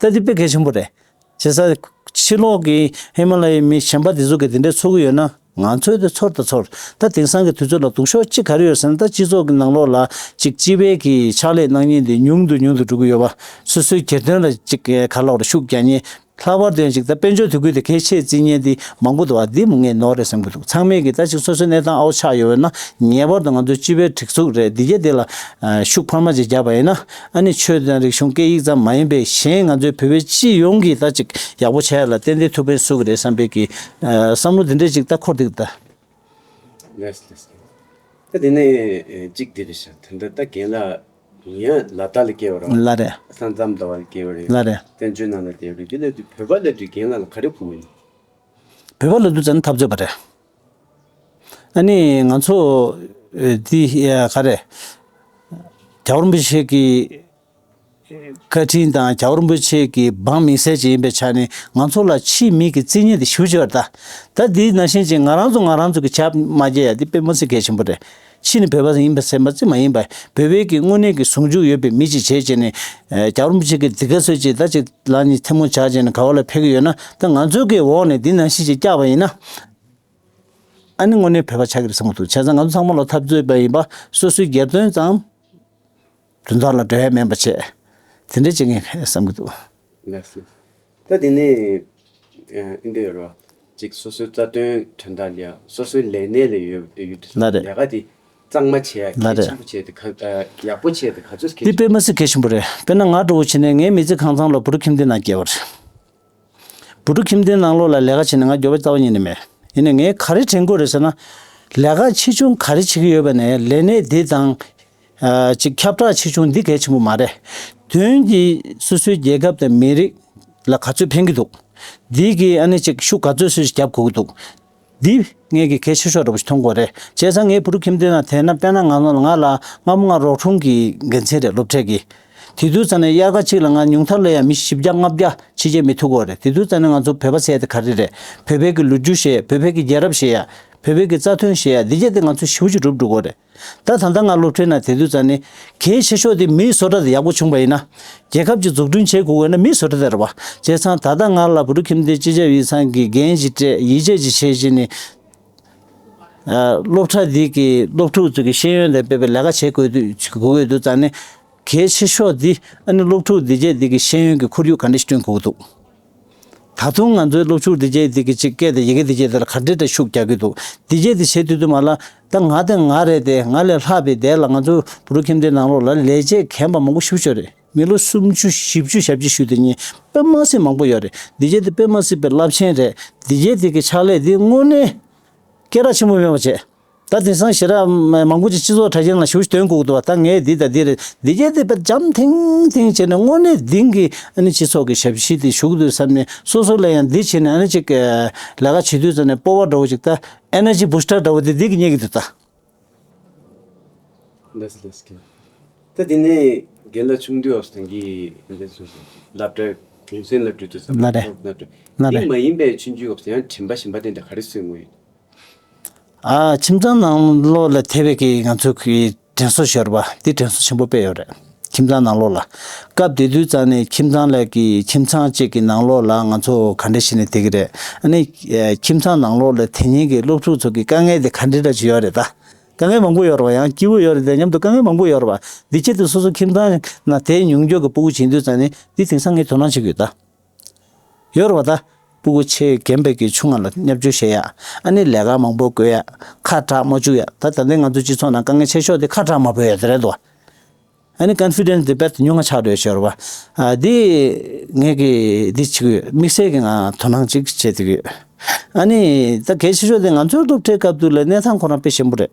ད་འདི་དཔེ་གལ་ཆེན་པོ་རེད། བྱས་ཙང་ཕྱི་ལོགས་ཀྱི་ཧི་མ་ལ་ཡའི་མི་གཞན་པ་དེ་ཚོ་གིས་དེ་འདྲའི་ཚོར་གྱི་ཡོད་ན། ང་ཚོས་དེ་ཚོར་དང་ཚོར། ད་དེང་སང་གི་དུས་ཚོད་ལ་སྡུག་ཤོས་གཅིག་ག་རེ་ཡོད་ཟེར་ན། ད་སྤྱི་ཚོགས་ཀྱི་ནང་ལོགས་ལ་ཅིག་སྤྱི་པའི་གི་ཕྱག་ལས་གནང་མཁན་དེ་ཉུང་དུ་ཉུང་དུ་འགྲོ་གི་ཡོད་པ། སོ་སོའི་སྒེར་དོན་ལ་ཅིག་ག་རེ་ལབ་དགོས་རེད། ཤུགས་རྒྱག་མཁན། ལྷག་པར་དུ་ཡང་ཅིག་ད་དཔལ་འབྱོར་འདུ་འགོད་དེ་གལ་ཆེ་བརྩི་མཁན་དེ་མང་པོ་འདུག་པ། འདི་ངས་ནོར་རེད་བསམ་གྱི་འདུག་ཚང་མས་ཀྱིས་ད་ཅིག་སོ་སོའི་གནས་སྟངས་ཨའོ་ཆགས་ཡོད་ན། ངེས་པར་དུ་ང་ཚོའི་སྤྱི་པའི་སྒྲིག་འཛུགས་རེད། འདི་གས་དེ་ལ་ཨ་ཤུགས་འཕར་མ་ཅིག་བརྒྱབ་པ་ཡིན་ན། ཨ་ནི་ཆོས་དང་རིག་གཞུང་སྐད་ཡིག་ཙམ་མ་ཡིན་པའི་གཞན་ང་ཚོའི་བོད་པའི་སྤྱི་ཡོངས་ཀྱི་ད་ཅིག་ཡག་པོ་བྱས་ལ་ཏན་ཏན་ཐུགས་ཕན་གསོས་ཀྱི་རེད་བསམ་པའི་གི་ཨ་བསམ་བློ་འདི་འདྲས་ཅིག་ད་འཁོར་འདུག་ད། ལགས་སོ། ལགས་སོ། ད་དེ་ནས་ཨེ་གཅིག་འདི་རེད་ཤག་ད་ལྟ་ད་རྒན་ལགས་ཡང་ལ་དྭགས་ལ་སྐྱེས་པ་རེད། ལགས་རེད། ས་མཚམས་ཟླ་བ་ལ་སྐྱེས་པ་རེད། ལགས་རེད། བཙན་བྱོལ་ནང་ལ་བསྡད་པ་རེད། དེ་ལ་དུས་བོད་པ་ལབ་དུས་རྒན་ལགས་ལ་ག་རེ་ཕོག་གི་ཡོད། བོད་པ་ལབ་དུས་ཙམ་ནས་འཐབ་རྩོད་པ་རེད། ཨ་ནི་ང་ཚོ་ཨེ་འདི་ཨེ་ག་རེ། རྒྱལ་བ་རིན་པོ་ཆེ་གི་བཀའ་དྲིན་དང་རྒྱལ་བ་རིན་པོ་ཆེ་གི་འབངས་མི་སེར་ཅིག་ཡིན་པའི་ཆ་ནས། ང་ཚོ་ལ་ཕྱིའི་མི་གིས་བརྩི་མཁན་དེ་ཞེ་པོ་ཅིག་ཡོད་རེད་ད། ད་འདི་ནང་བཞིན་ཅིག་ང་རང་ཚོ་ང་རང་ཚོ་གིས་ཇ་མ་བརྒྱབ་ཡ་འདི་དཔེ་མི་སྲིད་གལ་ཆེན་པོ་རེད། ཕྱི་ནས་བོད་པ་ཡིན་པ་ཟེར་མ་ཚད་མ་ཡིན་པ། བོད་པའི་གི་དངོས་གནས་ཀྱི་ཟུང་འཇུག་ཡོད་པའི་མི་ཅིག་བྱས་བྱས་ནས། ཨེ་རྒྱལ་བ་རིན་པོ་ཆེ་གི་འདི་ག་ཚོད་ཅིག་ད་ཅིག་ལག་གཉིས་ཐལ་མོ་སྦྱར་བྱས་ནས་ག་པར་ལ་ཕེབས་ཀྱི་ཡོད་ན། ད་ང་ཚོ་གི་འོག་ནས་འདི་ནང་བཞིན་ཅིག་བཀྱགས་པ་ཡིན་ན། ཨ་ནི་དངོས་གནས་བོད་པ་ཆགས་ཀྱི་རེད་བསམ་གྱི་འདུག་བྱས་ཙང་ང་ཚོ་ཚང་མ་ལོག་འཐབ་རྩོད་པ་ཡིན་པ། སོ་སོའི་སྒེར་དོན་ཙམ་དོན་དག་ལ་འགྲོ་ཡ་མིན་པ་བྱས། དེ་འདྲ་བྱེད་མཁན་བསམ་གྱི་འདུག་ལགས་སོ། ད་དེ་ནས་ཨ་འདི་ཡོད་རེད་པ། ཅིག་སོ་སོའི་རྩ་དོན་དོན་དག་ལ་ཡ། སོ་སོའི་ལས་གནས་ལ་ཡོད་ཡོད་དུས་ལགས་རེད། ལས་ཀ་དེ་གཙང་མ་བྱས་ཡ། ལགས་གལ་རེད། ཆེན་པོ་བྱས་དེ་ག་ཨ་ཡག་པོ་བྱས་དེ་ག་ཚོད་གལ་འདི་ཆེ། དཔེ་མི་སྲིད་གལ་ཆེན་པོ་རེད། དཔེར་ན་ང་འདྲ་བོ་བྱས་ནས་ངའི་མི་ཚེ་གང་ཚང་ལ་བུ་རུ་ཁྱིམ་སྡེ་ནང་སྐྱེལ་བ་རེད། བུ་ཕྲུག་ཁྱིམ་སྡེའི་ནང་ལོགས་ལ་ལས་ཀ་བྱས་ནས་ང་མགྱོགས་པོ་རྩ་བ་ཉིད་ནས་མེད། ཡིན་ནའི་ངས་ག་རེ་དྲན་གྱི་ཡོད་རེད་ཟེར་ན། ལས་ཀ་ཆེ་ཆུང་ག་རེ་བྱེད་ཀྱི་ཡོད་པ་ནས། ལས་གནས་འདི་དང་ཨ་ཅིག་ཁྱབ་བསྒྲགས་ཆེ་ཆུང་འདི་གལ་ཆེན་པོ་མ་རེད། དོན་གྱིས་སོ་སོའི་རྒྱལ་ཁབ་དང་མི་རིགས་ལ་ག་ཚོད་ཕན་གྱི་འདུག་འདི་གིས་ཨ་ནི་ཅིག་ཤུགས་ག་ཚོད་ཚོད་ཅིག་རྒྱབ་དགོས་ཀྱི་འདུག་འདི་ངས་ཀྱི་གལ་ཆེ་ཤོས་འདྲ་པོ་ཞིག་མཐོང་གི་ཡོད་རེད། བྱས་ཙང་ངས་བུ་ཕྲུག་ཁྱིམ་སྡེའི་ནང་དེ་ན། དཔེར་ན་ང་ང་ལ་སྔ་མོ་ང་རོགས་ཆུང་གི་འགན་འཛིན་རེད། སློབ་གྲྭའི་གི། དེ་དུས་ཙམ་ནས་དབྱར་ཁ་གཅིག་ལ་ང་ཉུང་མཐའ་ལ་ཡང་མི་བཞི་བརྒྱ་ལྔ་བརྒྱ་ཕྱི་རྒྱལ་མི་ཐུག་གི་ཡོད་རེད། དེ་དུས་ཙམ་ནས་ང་ཚོ་བོད་པ་ཟེར་ཡ་དེ་ག་རེ་རེད། བོད་པའི་གི་ལོ་རྒྱུས་ཤེས་ཡ། བོད་པའི་གི་རྒྱལ་རབས་ཤེས་ཡ། བོད་པའི་གི་རྩ་དོན་ཤེས་ཡ། འདི་གྱད་དེ་ང་ཚོ་ཞེ་པོ་ཅིག་རུབ་འགྲོ་གི་ཡོད་རེད། ད་ད་ལྟ་ང་སློབ་གྲྭའི་ནང་དེ་དུས་ཙམ་ནས་གལ་ཆེ་ཤོས་དེ་མིའི་བཟོ་གྲྭ་དེ་ཡག་པོ་བྱུང་པ་ཡིན་ན། རྒྱལ་ཁབ་ཅིག་འཛུགས་སྐྲུན་བྱེད་དགོས་ན་མིའི་བཟོ་གྲྭ་དེ་རེད་པ། བྱས་ཙང་ད་ལྟ་ང་ལ་བུ་ཕྲུག་ཁྱིམ་སྡེ་སྤྱི་ཁྱབ་ཡིག་ཚང་གི་འགན་ཅིག་སྤྲད། ཡིད་ཆེས་ཅིག་བྱས་བྱས་ནས། ཨ་སློབ་གྲྭ་འདི་གི་སློབ་ཕྲུག་ཚོ་གི་ཤེས་ཡོན་དང་དཔེ་བའི་ལས་ཀ་བྱེད་དགོས་དུས། དགོས་ཀྱི་འདུག་ཙང་ནས། གལ་ཆེ་ཤོས་འདི་ཨ་ནི་སློབ་ཕྲུག་འདི་གྱད་འདི་གི་ཤེས་ཡོན་གྱི་ཁོར་ཡུག་ག་འདྲ་ཞིག་བསྐྲུན་དགོས་ཀྱི་འདུག་ད་དུང་ང་ཚོའི་སློབ་ཕྲུག་འདི་གྱད་འདི་གི་ཅིག་སྐད་དང་ཡི་གེ་འདི་གྱད་དེ་ལ་ག་འདྲ་འདྲ་ཤུགས་རྒྱག་གི་འདུག་འདི་གྱད་འདི་བྱེད་དུས་དུས་མ་ལ། ད་ང་དེ་ང་རེད་དེ། ང་ལས་ལྷག་པའི་དེ་ལ་ང་ཚོ་བུ་ཕྲུག་ཁྱིམ་སྡེའི་ནང་ལོགས་ལ་ལས་བྱེད་མཁན་པ་མང་པོ་ཞེ་པོ་ཅིག་ཡོད་རེད། མི་ལོ་སུམ་ཅུ་བཞི་བཅུ་ཞེ་པོ་ཅིག་བཞུགས་བསྡད་མཁན་དཔེ་མི་སྲིད་མང་པོ་ཡོད་རེད། འདི་གྱད་དེ་དཔེ་མི་སྲིད་པའི་རླབས་ཆེན་རེད། འདི་གྱད་འདི་གི་ཕྱག་ལས་འདི་དངོས་གནས་སྐད་གྲགས་ཆེན་པོ་མེད་པ་བྱས། ད་དེང་སང་ཞེ་དྲག་མང་པོ་ཅིག་སྤྱི་ཚོགས་དྲ་རྒྱའི་ནང་ཞེ་པོ་ཅིག་འདོན་དགོས་ཀྱི་འདུག་པ། ད་ངས་འདི་དང་འདི་རེད། འདི་གྱད་དེ་དཔེ་འཇམ་ཐིང་ཐིང་བྱས་ནས་དངོས་གནས་འདི་གིས་ཨ་ནི་སྤྱི་ཚོགས་ཀྱི་ཞབས་ཕྱི་དེ་ཞུ་གི་འདུག་བསམ་ནས། སོ་སོ་ལ་ཡང་འདི་བྱས་ནས་ཨ་ནི་ཅིག་ལས་ཀ་བྱེད་དུས་ཙམ་ནས་སྤོབས་པ་འདྲ་བོ་ཅིག་ད་ཨེ་ནར་ཇི་བུ་སི་ཊར་འདྲ་བོ་དེ་འདི་གིས་རྙེད་ཀྱི་འདུག་ད། ལགས་སོ། ལགས་སོ། ད་དེ་ནས་རྒན་ལགས་ཆུང་དུས་སྐབས་སུ་ད་གིན་འདི་ཚོ་སློབ་གྲྭའི་གུང་སེང་སློབ་ཕྲུག་དུ་ཙམ་ལགས་རེད། སློབ་གྲྭ། ལགས་རེད། འདི་མ་ཡིན་པའི་ཆུང་དུས་སྐབས་སུ་ཡང་དྲན་པ་གཞན་པ་དེ་འདྲ་ག་རེ་གསོས་ཡོད། ཨ། ཁྱིམ་ཚང་ནང་ལོགས་ལ་ཐེབས་པའི་གི་ང་ཚོ་གི་དྲན་གསོ་ཤོར་བ་འདི་དྲན་གསོ་ཆེན་པོ་དཔེ་ཡོད་རེད། ཁྱིམ་ཚང་ནང་ལོགས་ལ། སྐབས་དེ་དུས་ཙམ་ནས་ཁྱིམ་ཚང་ལ་གི་ཁྱིམ་ཚང་གཅིག་གི་ནང་ལོགས་ལ་ང་ཚོ་ག་འདྲ་བྱས་ནས་བསྡད་ཀྱི་རེད། ཨ་ནི་ཁྱིམ་ཚང་ནང་ལོགས་ལ་དེ་ཉིན་གྱི་སློབ་ཕྲུག་ཚོ་གི་དཀའ་ངལ་དེ་ག་འདྲ་འདྲ་ཅིག་ཡོད་རེད་ད། དཀའ་ངལ་མང་པོ་ཡོད་རེད་པ། ཡང་སྐྱིད་པོ་ཡོད་རེད་དེ། མཉམ་དུ་དཀའ་ངལ་མང་པོ་ཡོད་རེད་པ། འདི་ཆེད་དུ་སོ་སོ་ཁྱིམ་ཚང་ནང་དེ་ཉུང་མགྱོགས་ཀྱི་སྤུ་གུ་བྱེད་དུས་ཙམ་ནས་འདི་དེང་སང་ངས་དོ་སྣང་བྱེད་ཀྱི་ཡོད་ད། ཡོད་རེད་པ་ད། སྤུ་གུ་ཆེ་རྒན་པའི་གི་ཆུང་ང་ལ་བརྙས་བཅོས་བྱེད་ཡ། ཨ་ནི་ལས་ཀ་མང་པོ་བསྐོས་ཡ། ཁ་གྲག་མ་བཅུག་ཡ། ད་ད་ལྟའི་ང་ཚོ་སྤྱི་ཚོགས་ནང་དཀའ་ངལ་ཆེ་ཤོས་དེ་ཁ་གྲག་མ་དགོས་ཡ་དེ་རེད་འདུག་ཨ་ནི་ཀོན་ཕི་ཌེན་སི་དེ་དཔེ་ཉུང་ང་ཆགས་འགྲོ་ཡ་ཤོར་བ། ཨ་འདི་ངས་གི་འདི་བྱེད་ཀྱི་ཡོད། དམིགས་བསལ་གྱི་ང་དོ་སྣང་ཅིག་བྱེད་ཀྱི་ཡོད། ཨ་ནི་ད་གལ་ཆེ་ཤོས་དེ་ང་ཚོའི་སློབ་གྲྭའི་སྐབས་དུས་ལ་གནས་སྟངས་ཁོ་རང་དཔེ་ཞན་པོ་རེད།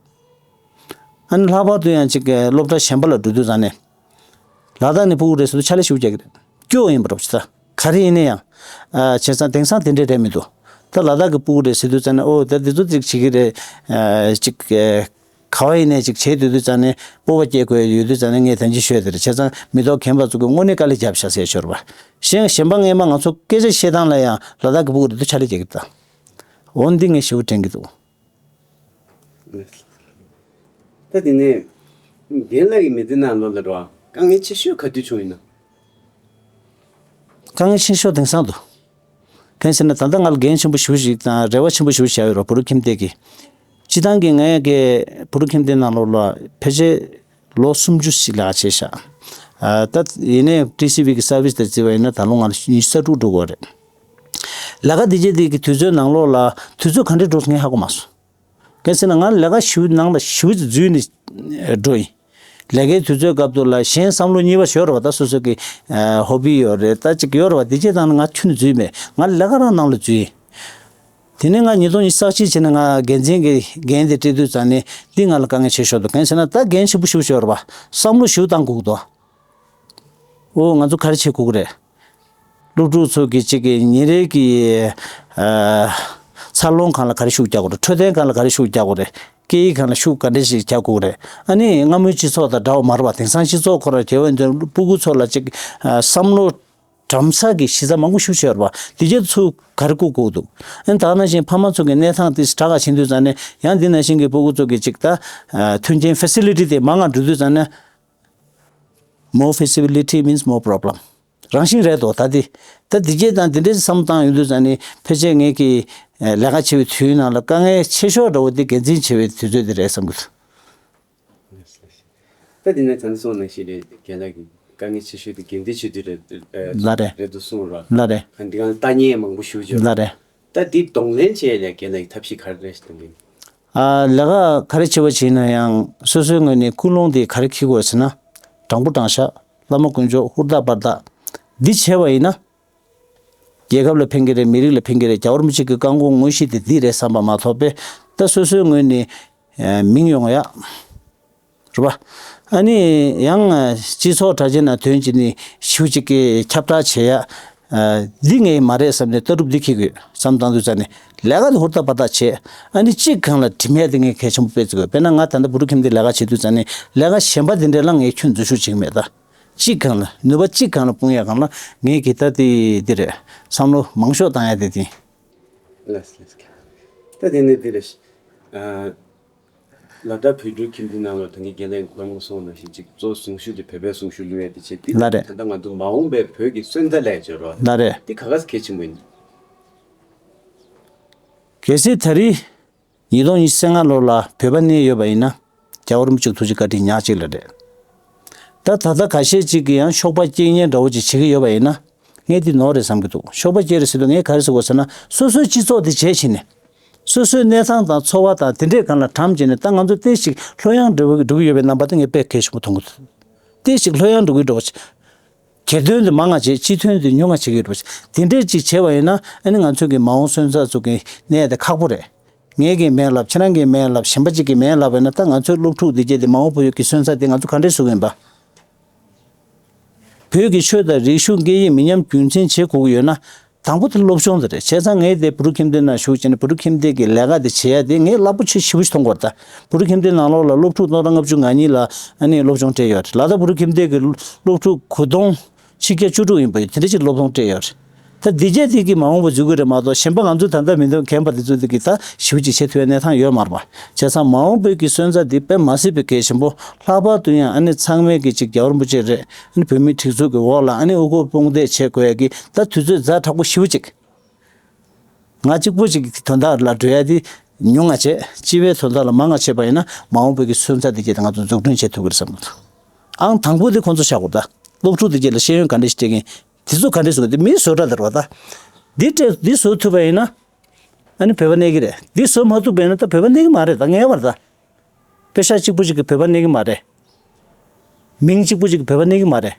ཨ་ནི་ལྷག་པར་དུ་ཡང་ཅིག་སློབ་གྲྭ་གཞན་པ་ལ་འགྲོ་དུས་ཙང་ནས། ལ་དྭགས་ནས་སྤུ་གུ་རེ་ཟུང་ཕྱག་ལས་ཞུ་རྒྱག་གི་རེད། སྐྱོ་ཡིན་པ་རེད་ད། ག་རེ་ཡིན་ན་ཡང་། ཨ་བྱས་ཙང་དེང་སང་དེ་འདྲས་རེད་མི་འདུག་ད་ལ་དྭགས་ཀྱི་སྤུ་གུ་རེ་ཟེར་དུས་ཙང་ནས་ཨོ་ད་འདི་ཚོ་ཅིག་བྱེད་ཀྱི་རེད། ཨ་ཅིག་ཨ་ག་བ་ཡིན་ནའི་ཅིག་བྱེད་སྡོད་དུས་ཙང་ནས་སྤོབས་པ་སྐྱེ་དགོས་ཡོད་དུས་ཙང་ནས་ངས་ད་ཅི་ཤོད་དེ་རེད། བྱས་ཙང་མི་ཐོག་རྒན་པ་ཚོ་གི་དངོས་གནས་དཀའ་ལས་བརྒྱབ་ཤག་ཟེར་ཤོར་བ། གཞན་གཞན་པ་སྔས་མ་ང་ཚོ་སྐད་ཆ་བཤད་སྟངས་ལ་ཡང་ལ་དྭགས་ཀྱི་སྤུ་གུ་རེ་ཚོ་ཕྱག་ལས་རྒྱག་གི་འདུག་འོ་འདི་ངས་ཞེ་པོ་དྲན་གྱི་འདུག་ད་དེ་ནས་རྒན་ལགས་ཀྱི་མི་ཚེ་ནང་ལོགས་ལ་འགྲོ་བ་དཀའ་ངལ་ཆེ་ཤོས་ག་དུས་བྱུང་ཡིན་ན། དཀའ་ངལ་ཆེ་ཤོས་དེང་སང་འདུག་གང་ཟེར་ན་ད་ལྟ་ང་ལ་འགན་ཆེན་པོ་ཞེ་པོ་ཞིག་དང་རེ་བ་ཆེན་པོ་ཞེ་པོ་ཞིག་ཡོད་རེད། བུ་རུ་ཁྱིམ་སྡེ་གི། སྤྱི་བཏང་གི་ངའི་གི་བུ་རུ་ཁྱིམ་སྡེ་ནང་ལོགས་ལ་ཕལ་ཆེར་ལོ་སུམ་ཅུ་ཞིག་ལས་ཀ་བྱས་ཤག་ཨ་ད་ཡིན་ནའི་ཊི་སི་ཝི་གི་སར་ཝི་སི་དེ་བརྩིས་པ་ཡིན་ན་ད་ལོ་ང་ལ་ཉི་ཤུ་རྩ་དྲུག་འགྲོ་གི་རེད། ལས་ཀ་འདི་བྱེད་དེ་གི་དུས་ཚོད་ནང་ལོགས་ལ་དུས་ཚོད་ག་འདྲས་འགྲོ་སོང་ངས་ཧ་གོ་མ་སོང་། གལ་སྲིད་ན་ང་ལས་ཀ་ཞུ་ནང་ལ་ཞུ་འཛུལ་ནས་འགྲོ་ཡིན། ལས་ཀའི་དུས་ཚོད་སྐབས་དུ་ལ་གཞན་བསམ་བློ་གཉིས་པ་ཞོར་བ་ད་སོ་སོ་གི་ཧོ་བི་ཡོད་རེད། ད་ཅིག་ཡོད་རེད་བ། དེ་བྱས་ཙང་ང་ཁྱོན་ནས་འཛུལ་མེད། ང་ལས་ཀ་རང་ནང་ལ་འཛུལ་ཡིན། དེ་ནས་ང་ཉིས་སྟོང་ཉི་ཤུ་རྩ་གཅིག་བྱས་ནས་ང་འགན་འཛིན་གྱི་འགན་དེ་སྤྲད་དུས་ཙང་ནས་འདི་ང་ལ་དཀའ་ངལ་ཆེ་ཤོས་འདུག་གང་ཟེར་ན་ད་འགན་ཆེན་པོ་ཞེ་པོ་ཞོར་བ་བསམ་བློ་ཞེ་པོ་བཏང་དགོས་ཀྱི་འདུག་ཨོ་ང་ཚོ་ག་རེ་བྱེད་དགོས་ཀྱི་རེད། སློབ་ཕྲུག་ཚོ་གི་གཅིག་གི་ཉིན་རེ་གི་ཨ་འཚར་ལོངས་སྒང་ལ་ག་རེ་ཤུགས་རྒྱག་དགོས་རེད། འཕྲོད་བསྟེན་སྒང་ལ་ག་རེ་ཤུགས་རྒྱག་དགོས་རེད། སྐད་ཡིག་སྒང་ལ་ཤུགས་ག་འདྲ་ཞིག་རྒྱག་དགོས་རེད། ཨ་ནི་སྔ་མོའི་སྤྱི་ཚོགས་དང་འདྲ་བ་མ་རེད་པ། དེང་སང་སྤྱི་ཚོགས་ཁོ་རང་དེ་བས་འདོན་སྤུ་གུ་ཚོ་ལ་གཅིག་ཨ་བསམ་བློ་གྲམ་ས་གི་གཞི་རྩ་མང་པོ་ཞིག་ཡོད་རེད་པ། དེ་རྗེས་ཚུར་ག་རེ་བསྐུར་དགོས་འདུག་ཨ་ནི་ད་ག་ནང་བཞིན་ཕ་མ་ཚོ་གི་གནས་སྟངས་དེ་དྲག་ག་ཕྱིན་དུས་ཙང་ནས་ཡང་འདི་ནང་བཞིན་གྱི་སྤུ་གུ་ཚོ་གི་གཅིག་ད་ཨ་མཐུན་རྐྱེན་ཕེ་སི་ལི་ཊི་དེ་མང་ང་འགྲོ་དུས་ཙང་ནས། More feasibility means more problem. རང་བཞིན་རེད་དོ། ད་འདི་ད་འདི་རྗེས་དང་འདི་འདྲའི་བསམ་བཏང་ཡོང་དུས་ཙང་ནི་ཕལ་ཆེར་ངས་ཀྱི་ལས་ཀ་བྱེད་པའི་དུས་ནང་ལ་དཀའ་ངལ་ཆེ་ཤོས་འདྲ་བོ་འདི་འགན་འཛིན་བྱེད་པའི་དུས་ཚོད་འདི་རེད་བསམ་གྱི་འདུག་ད་འདི་ནས་ད་ནི་སོང་ནང་བཞིན་རེད། རྒན་ལགས་ཀྱི་དཀའ་ངལ་ཆེ་ཤོས་དེ་འགན་འཛིན་བྱེད་དུས་རེད། ལགས་རེད། རེད་འདུག་གསུངས་ར། ལགས་རེད། ཨ་འདི་གང་ལྟ་ཉན་མང་པོ་ཞུ་རྒྱུ་ར། ལགས་རེད། ད་འདི་གདོང་ལེན་བྱེད་ཡས་ལས་རྒན་ལགས་ཀྱི་ཐབས་ཤེས་ག་རེ་རེད་གཏོང་གི། ཨ་ལས་ཀ་ག་རེ་བྱེད་པ་བྱེད་ན་ཡང་སོ་སོའི་ངོས་ནས་ཀུན་སློང་དེ་ག་རེ་འཁྱེར་དགོས་ཟེར་ན། དྲང་པོ་དྲང་བཞག་བླ་མ་དཀོན་མཆོག་ཧུར་ཐག་པར་ཐག་འདི་བྱས་པ་ཡིན་ན། རྒྱལ་ཁབ་ལ་ཕན་གྱི་རེད། མི་རིགས་ལ་ཕན་གྱི་རེད། རྒྱལ་བ་རིན་པོ་ཆེ་གི་བཀའ་དགོངས་དངོས་གཞི་དེ་འདི་རེད་བསམ་པ་མ་གཏོགས་པས་ད་སོ་སོའི་ངོས་ནས་མིང་ཡོང་ཡ། རེད་པ། ཨ་ནི་ཡང་སྤྱི་ཚོགས་དྲ་རྒྱའི་ནང་དོན་གྱི་ནི་ཞུ་གཅིག་གི་ཁྱབ་བསྒྲགས་བྱེད་ཡ། འདི་ངས་མ་རེད་བསམ་ནས་ལྟ་གྲུབ་འདི་འཁྱེར་དགོས་བསམ་བཏང་དུས་ཙང་ནས་ལས་ཀ་དེ་ཧུར་ཐག་པར་ཐག་བྱེད། ཨ་ནི་གཅིག་སྒང་ལ་དྲི་མེད་དེ་ངས་གལ་ཆེན་པོ་དཔེ་བརྩི་དགོས། དཔེར་ན་ང་ད་ལྟ་བུ་རུ་ཁྱིམ་སྡེ་ལས་ཀ་བྱེད་དུས་ཙང་ནས་ལས་ཀ་གཞན་པ་དེ་འདྲས་ལ་ངས་ཁྱོན་འཛུལ་ཞུགས་བྱེད་ཀྱི་མེད་ད། གཅིག་སྒང་ལ་ནུས་པ་གཅིག་སྒང་ལ་སྤུངས་ཡ་སྒང་ལ་ངས་གི་ད་དེ་འདི་རེད་བསམ་བློ་མང་ཤོས་བཏང་ཡ་དེ་དེ། ལགས་ལགས། ད་དེ་ནས་འདི་རེད། ལ་དྭགས་བོད་ཕྲུག་ཁྱིམ་སྡེ་ནང་ལ་ད་གིན་རྒན་ལགས་ཁོང་སོང་ནང་བཞིན་ཅིག་གཙོ་གཟུངས་གཞུག་དེ་བོད་པའི་གཟུངས་གཞུག་བླུག་ཡས་དེ་བྱས་ཏེ། ལགས་རེད། ད་ལྟ་ང་ཚོ་མ་འོངས་པའི་བོད་ཀྱི་སོན་རྩ་ལས་བྱེད་རོགས། ལགས་རེད། དེ་ག་ག་ས་གལ་ཆེན་པོ་ཡིན། གལ་སྲིད་ད་རེས་ཉིས་སྟོང་ཉི་ཤུ་རྩ་ལྔ་ལོ་ལ་བོད་པ་གནས་ཡོད་པ་ཡིན་ན་རྒྱལ་བ་རིན་པོ་ཆེའི་ཐུགས་རྗེ་བཀའ་དྲིན་ཉག་གཅིག་ལ་རེད། ད་ད་ལྟ་ཁ་ཤས་ཅིག་གིས་ཡང་ཤོག་པ་རྐྱེན་ངན་འདྲ་བོ་ཅིག་བྱེད་ཀྱི་ཡོད་པ་ཡིན་ན། ངས་འདི་ནོར་རེད་བསམ་གྱི་འདུག་ཤོག་པ་རྐྱེན་རེད་ཟེར་དུས་ངས་ག་རེ་ཟེར་དགོས་ཟེར་ན་སོ་སོའི་སྤྱི་ཚོགས་འདི་བརྗེད་ཕྱིན་ནས། སོ་སོའི་གནས་སྟངས་དང་འཚོ་བ་དང་དེ་འདྲས་སྒང་ལ་གྲམ་བྱས་ནས་ད་ང་ཚོ་ཏོག་ཙམ་ལྷོད་ཡངས་འགྲོ་གི་འགྲོ་གི་ཡོད་པའི་རྣམ་པ་དེ་ངས་དཔེ་གལ་ཆེན་པོ་མཐོང་གི་འདུག་ཏོག་ཙམ་ལྷོད་ཡངས་འགྲོ་གི་འགྲོ་བ་ཅིག་སྒེར་དོན་དེ་མང་ང་བྱེད། སྤྱི་དོན་དེ་ཉུང་ང་བྱེད་ཀྱི་འགྲོ་བ་ཅིག་དེ་འདྲས་ཅིག་བྱས་པ་ཡིན་ན་ཨ་ནི་ང་ཚོ་གི་མ་འོངས་སོན་རྩ་ཚོ་གི་གནས་དེ་ཁག་པོ་རེད། ངས་ཀྱིས་མེད་ལབ། ཁྱེད་རང་གིས་མེད་ལབ། གཞན་པ་གཅིག་གིས་མེད་ལབ་པ་ཡིན་ན་ད་ང་ཚོའི་སློབ་ཕྲུག་འདི་གྱད་དེ་མ་འོངས་བོད་ཀྱི་སོན་རྩ་དེ་ང་ཚོ་ག་འདྲས་བཟོ་གི་ཡིན་པ། བོད་ཀྱི་ཆོས་དང་རིག་གཞུང་སྐད་ཡིག་མི་ཉམས་རྒྱུན་འཛིན་བྱེད་དགོས་ཀྱི་ཡོད་ན། དང་པོ་དེ་སློབ་སྦྱོང་དེ་རེད། བྱས་ཙང་ངས་དེ་བུ་རུ་ཁྱིམ་སྡེ་ནང་ཞུགས་བྱས་ནས་བུ་རུ་ཁྱིམ་སྡེ་གི་ལས་ཀ་དེ་བྱེད་ཡ་དེ་ངས་རླབས་པོ་ཆེ་ཞེ་པོ་ཞིག་མཐོང་གི་ཡོད་རེད་ད། བུ་རུ་ཁྱིམ་སྡེ་ནང་ལོགས་ལ་སློབ་ཕྲུག་སྟོང་ཕྲག་ལྔ་བཅུ་ང་གཉིས་ལ་ཨ་ནི་སློབ་སྦྱོང་སྤྲད་ཡོད་རེད། ལ་དྭགས་བུ་རུ་ཁྱིམ་སྡེ་གི་སློབ་ཕྲུག་དགུ་སྟོང་ཆིག་བརྒྱ་བཅུ་དྲུག་ཡིན་པ་ཡོད། དེ་འདྲ་ཅིག་སློབ་སྦྱོང་སྤྲད་ཡོད་རེད། ད་འདི་གྱད་དེ་གི་མ་འོངས་པ་འཛུལ་གི་རེད་མ་གཏོགས་གཞན་པ་ང་ཚོ་ད་ལྟ་མི་འདུག་རྒན་པ་དེ་ཚོ་དེ་གི་ད་ཞེ་པོ་ཅིག་བྱེད་ཐུབ་ཡ་གནས་སྟངས་ཡོད་མ་རེད་པ། བྱས་ཙང་མ་འོངས་བོད་ཀྱི་སོན་རྩ་འདི་དཔེ་མ་སྲིད་པའི་གལ་ཆེན་པོ། ལྷག་པར་དུ་ཡང་ཨ་ནི་ཚང་མས་ཀྱི་ཅིག་རྒྱལ་བ་རིན་པོ་ཆེ་རེད། ཨ་ནི་བོད་མིའི་སྒྲིག་འཛུགས་ཀྱི་འོག་ལ་ཨ་ནི་དབུ་འཁོར་དཔུང་འདེགས་བྱེད་དགོས་ཡ་གི་ད་དུས་ཚོད་ཛ་དྲག་པོ་ཞེ་པོ་ཅིག་ང་གཅིག་པོ་ཅིག་གི་དོན་དག་ལ་འགྲོ་ཡ་དེ་ཉུང་ང་བྱེད། སྤྱི་པའི་དོན་དག་ལ་མང་ང་བྱེད་པ་ཡིན་ན་མ་འོངས་བོད་ཀྱི་སོན་རྩ་དེ་གྱད་དེ་ང་ཚོ་འཛུགས་སྐྲུན་བྱེད་ཐུབ་ཀྱི་རེད་བསམ་གྱི་འདུག་ཨང་དང་པོ་དེ་ཁོང་ཚོ་བཞག་དགོས་ད། སློབ་ཕྲུག་དེ་གྱད་ལ་ཤེས་ཡོན་ག་འདྲས་ཤིག་སྤྲད་མཁན་དེ་ཚོ་ག་འདྲས་བཟོ་དགོས་དེ་མིའི་བཟོ་གྲྭ་དེ་རེད་པ་ད། འདི་སྤྲད་འདི་བཟོ་ཐུབ་པ་ཡིན་ན། ཨ་ནི་བོད་པ་གནས་ཀྱི་རེད། འདི་བཟོ་མ་ཐུབ་པ་ཡིན་ན་ད་བོད་པ་གནས་ཀྱི་མ་རེད། ད་ངེས་པར་ད། པེ་ཤག་གཅིག་པུ་གཅིག་གིས་བོད་པ་གནས་ཀྱི་མ་རེད། མིང་གཅིག་པུ་གཅིག་གིས་བོད་པ་གནས་ཀྱི་མ་རེད།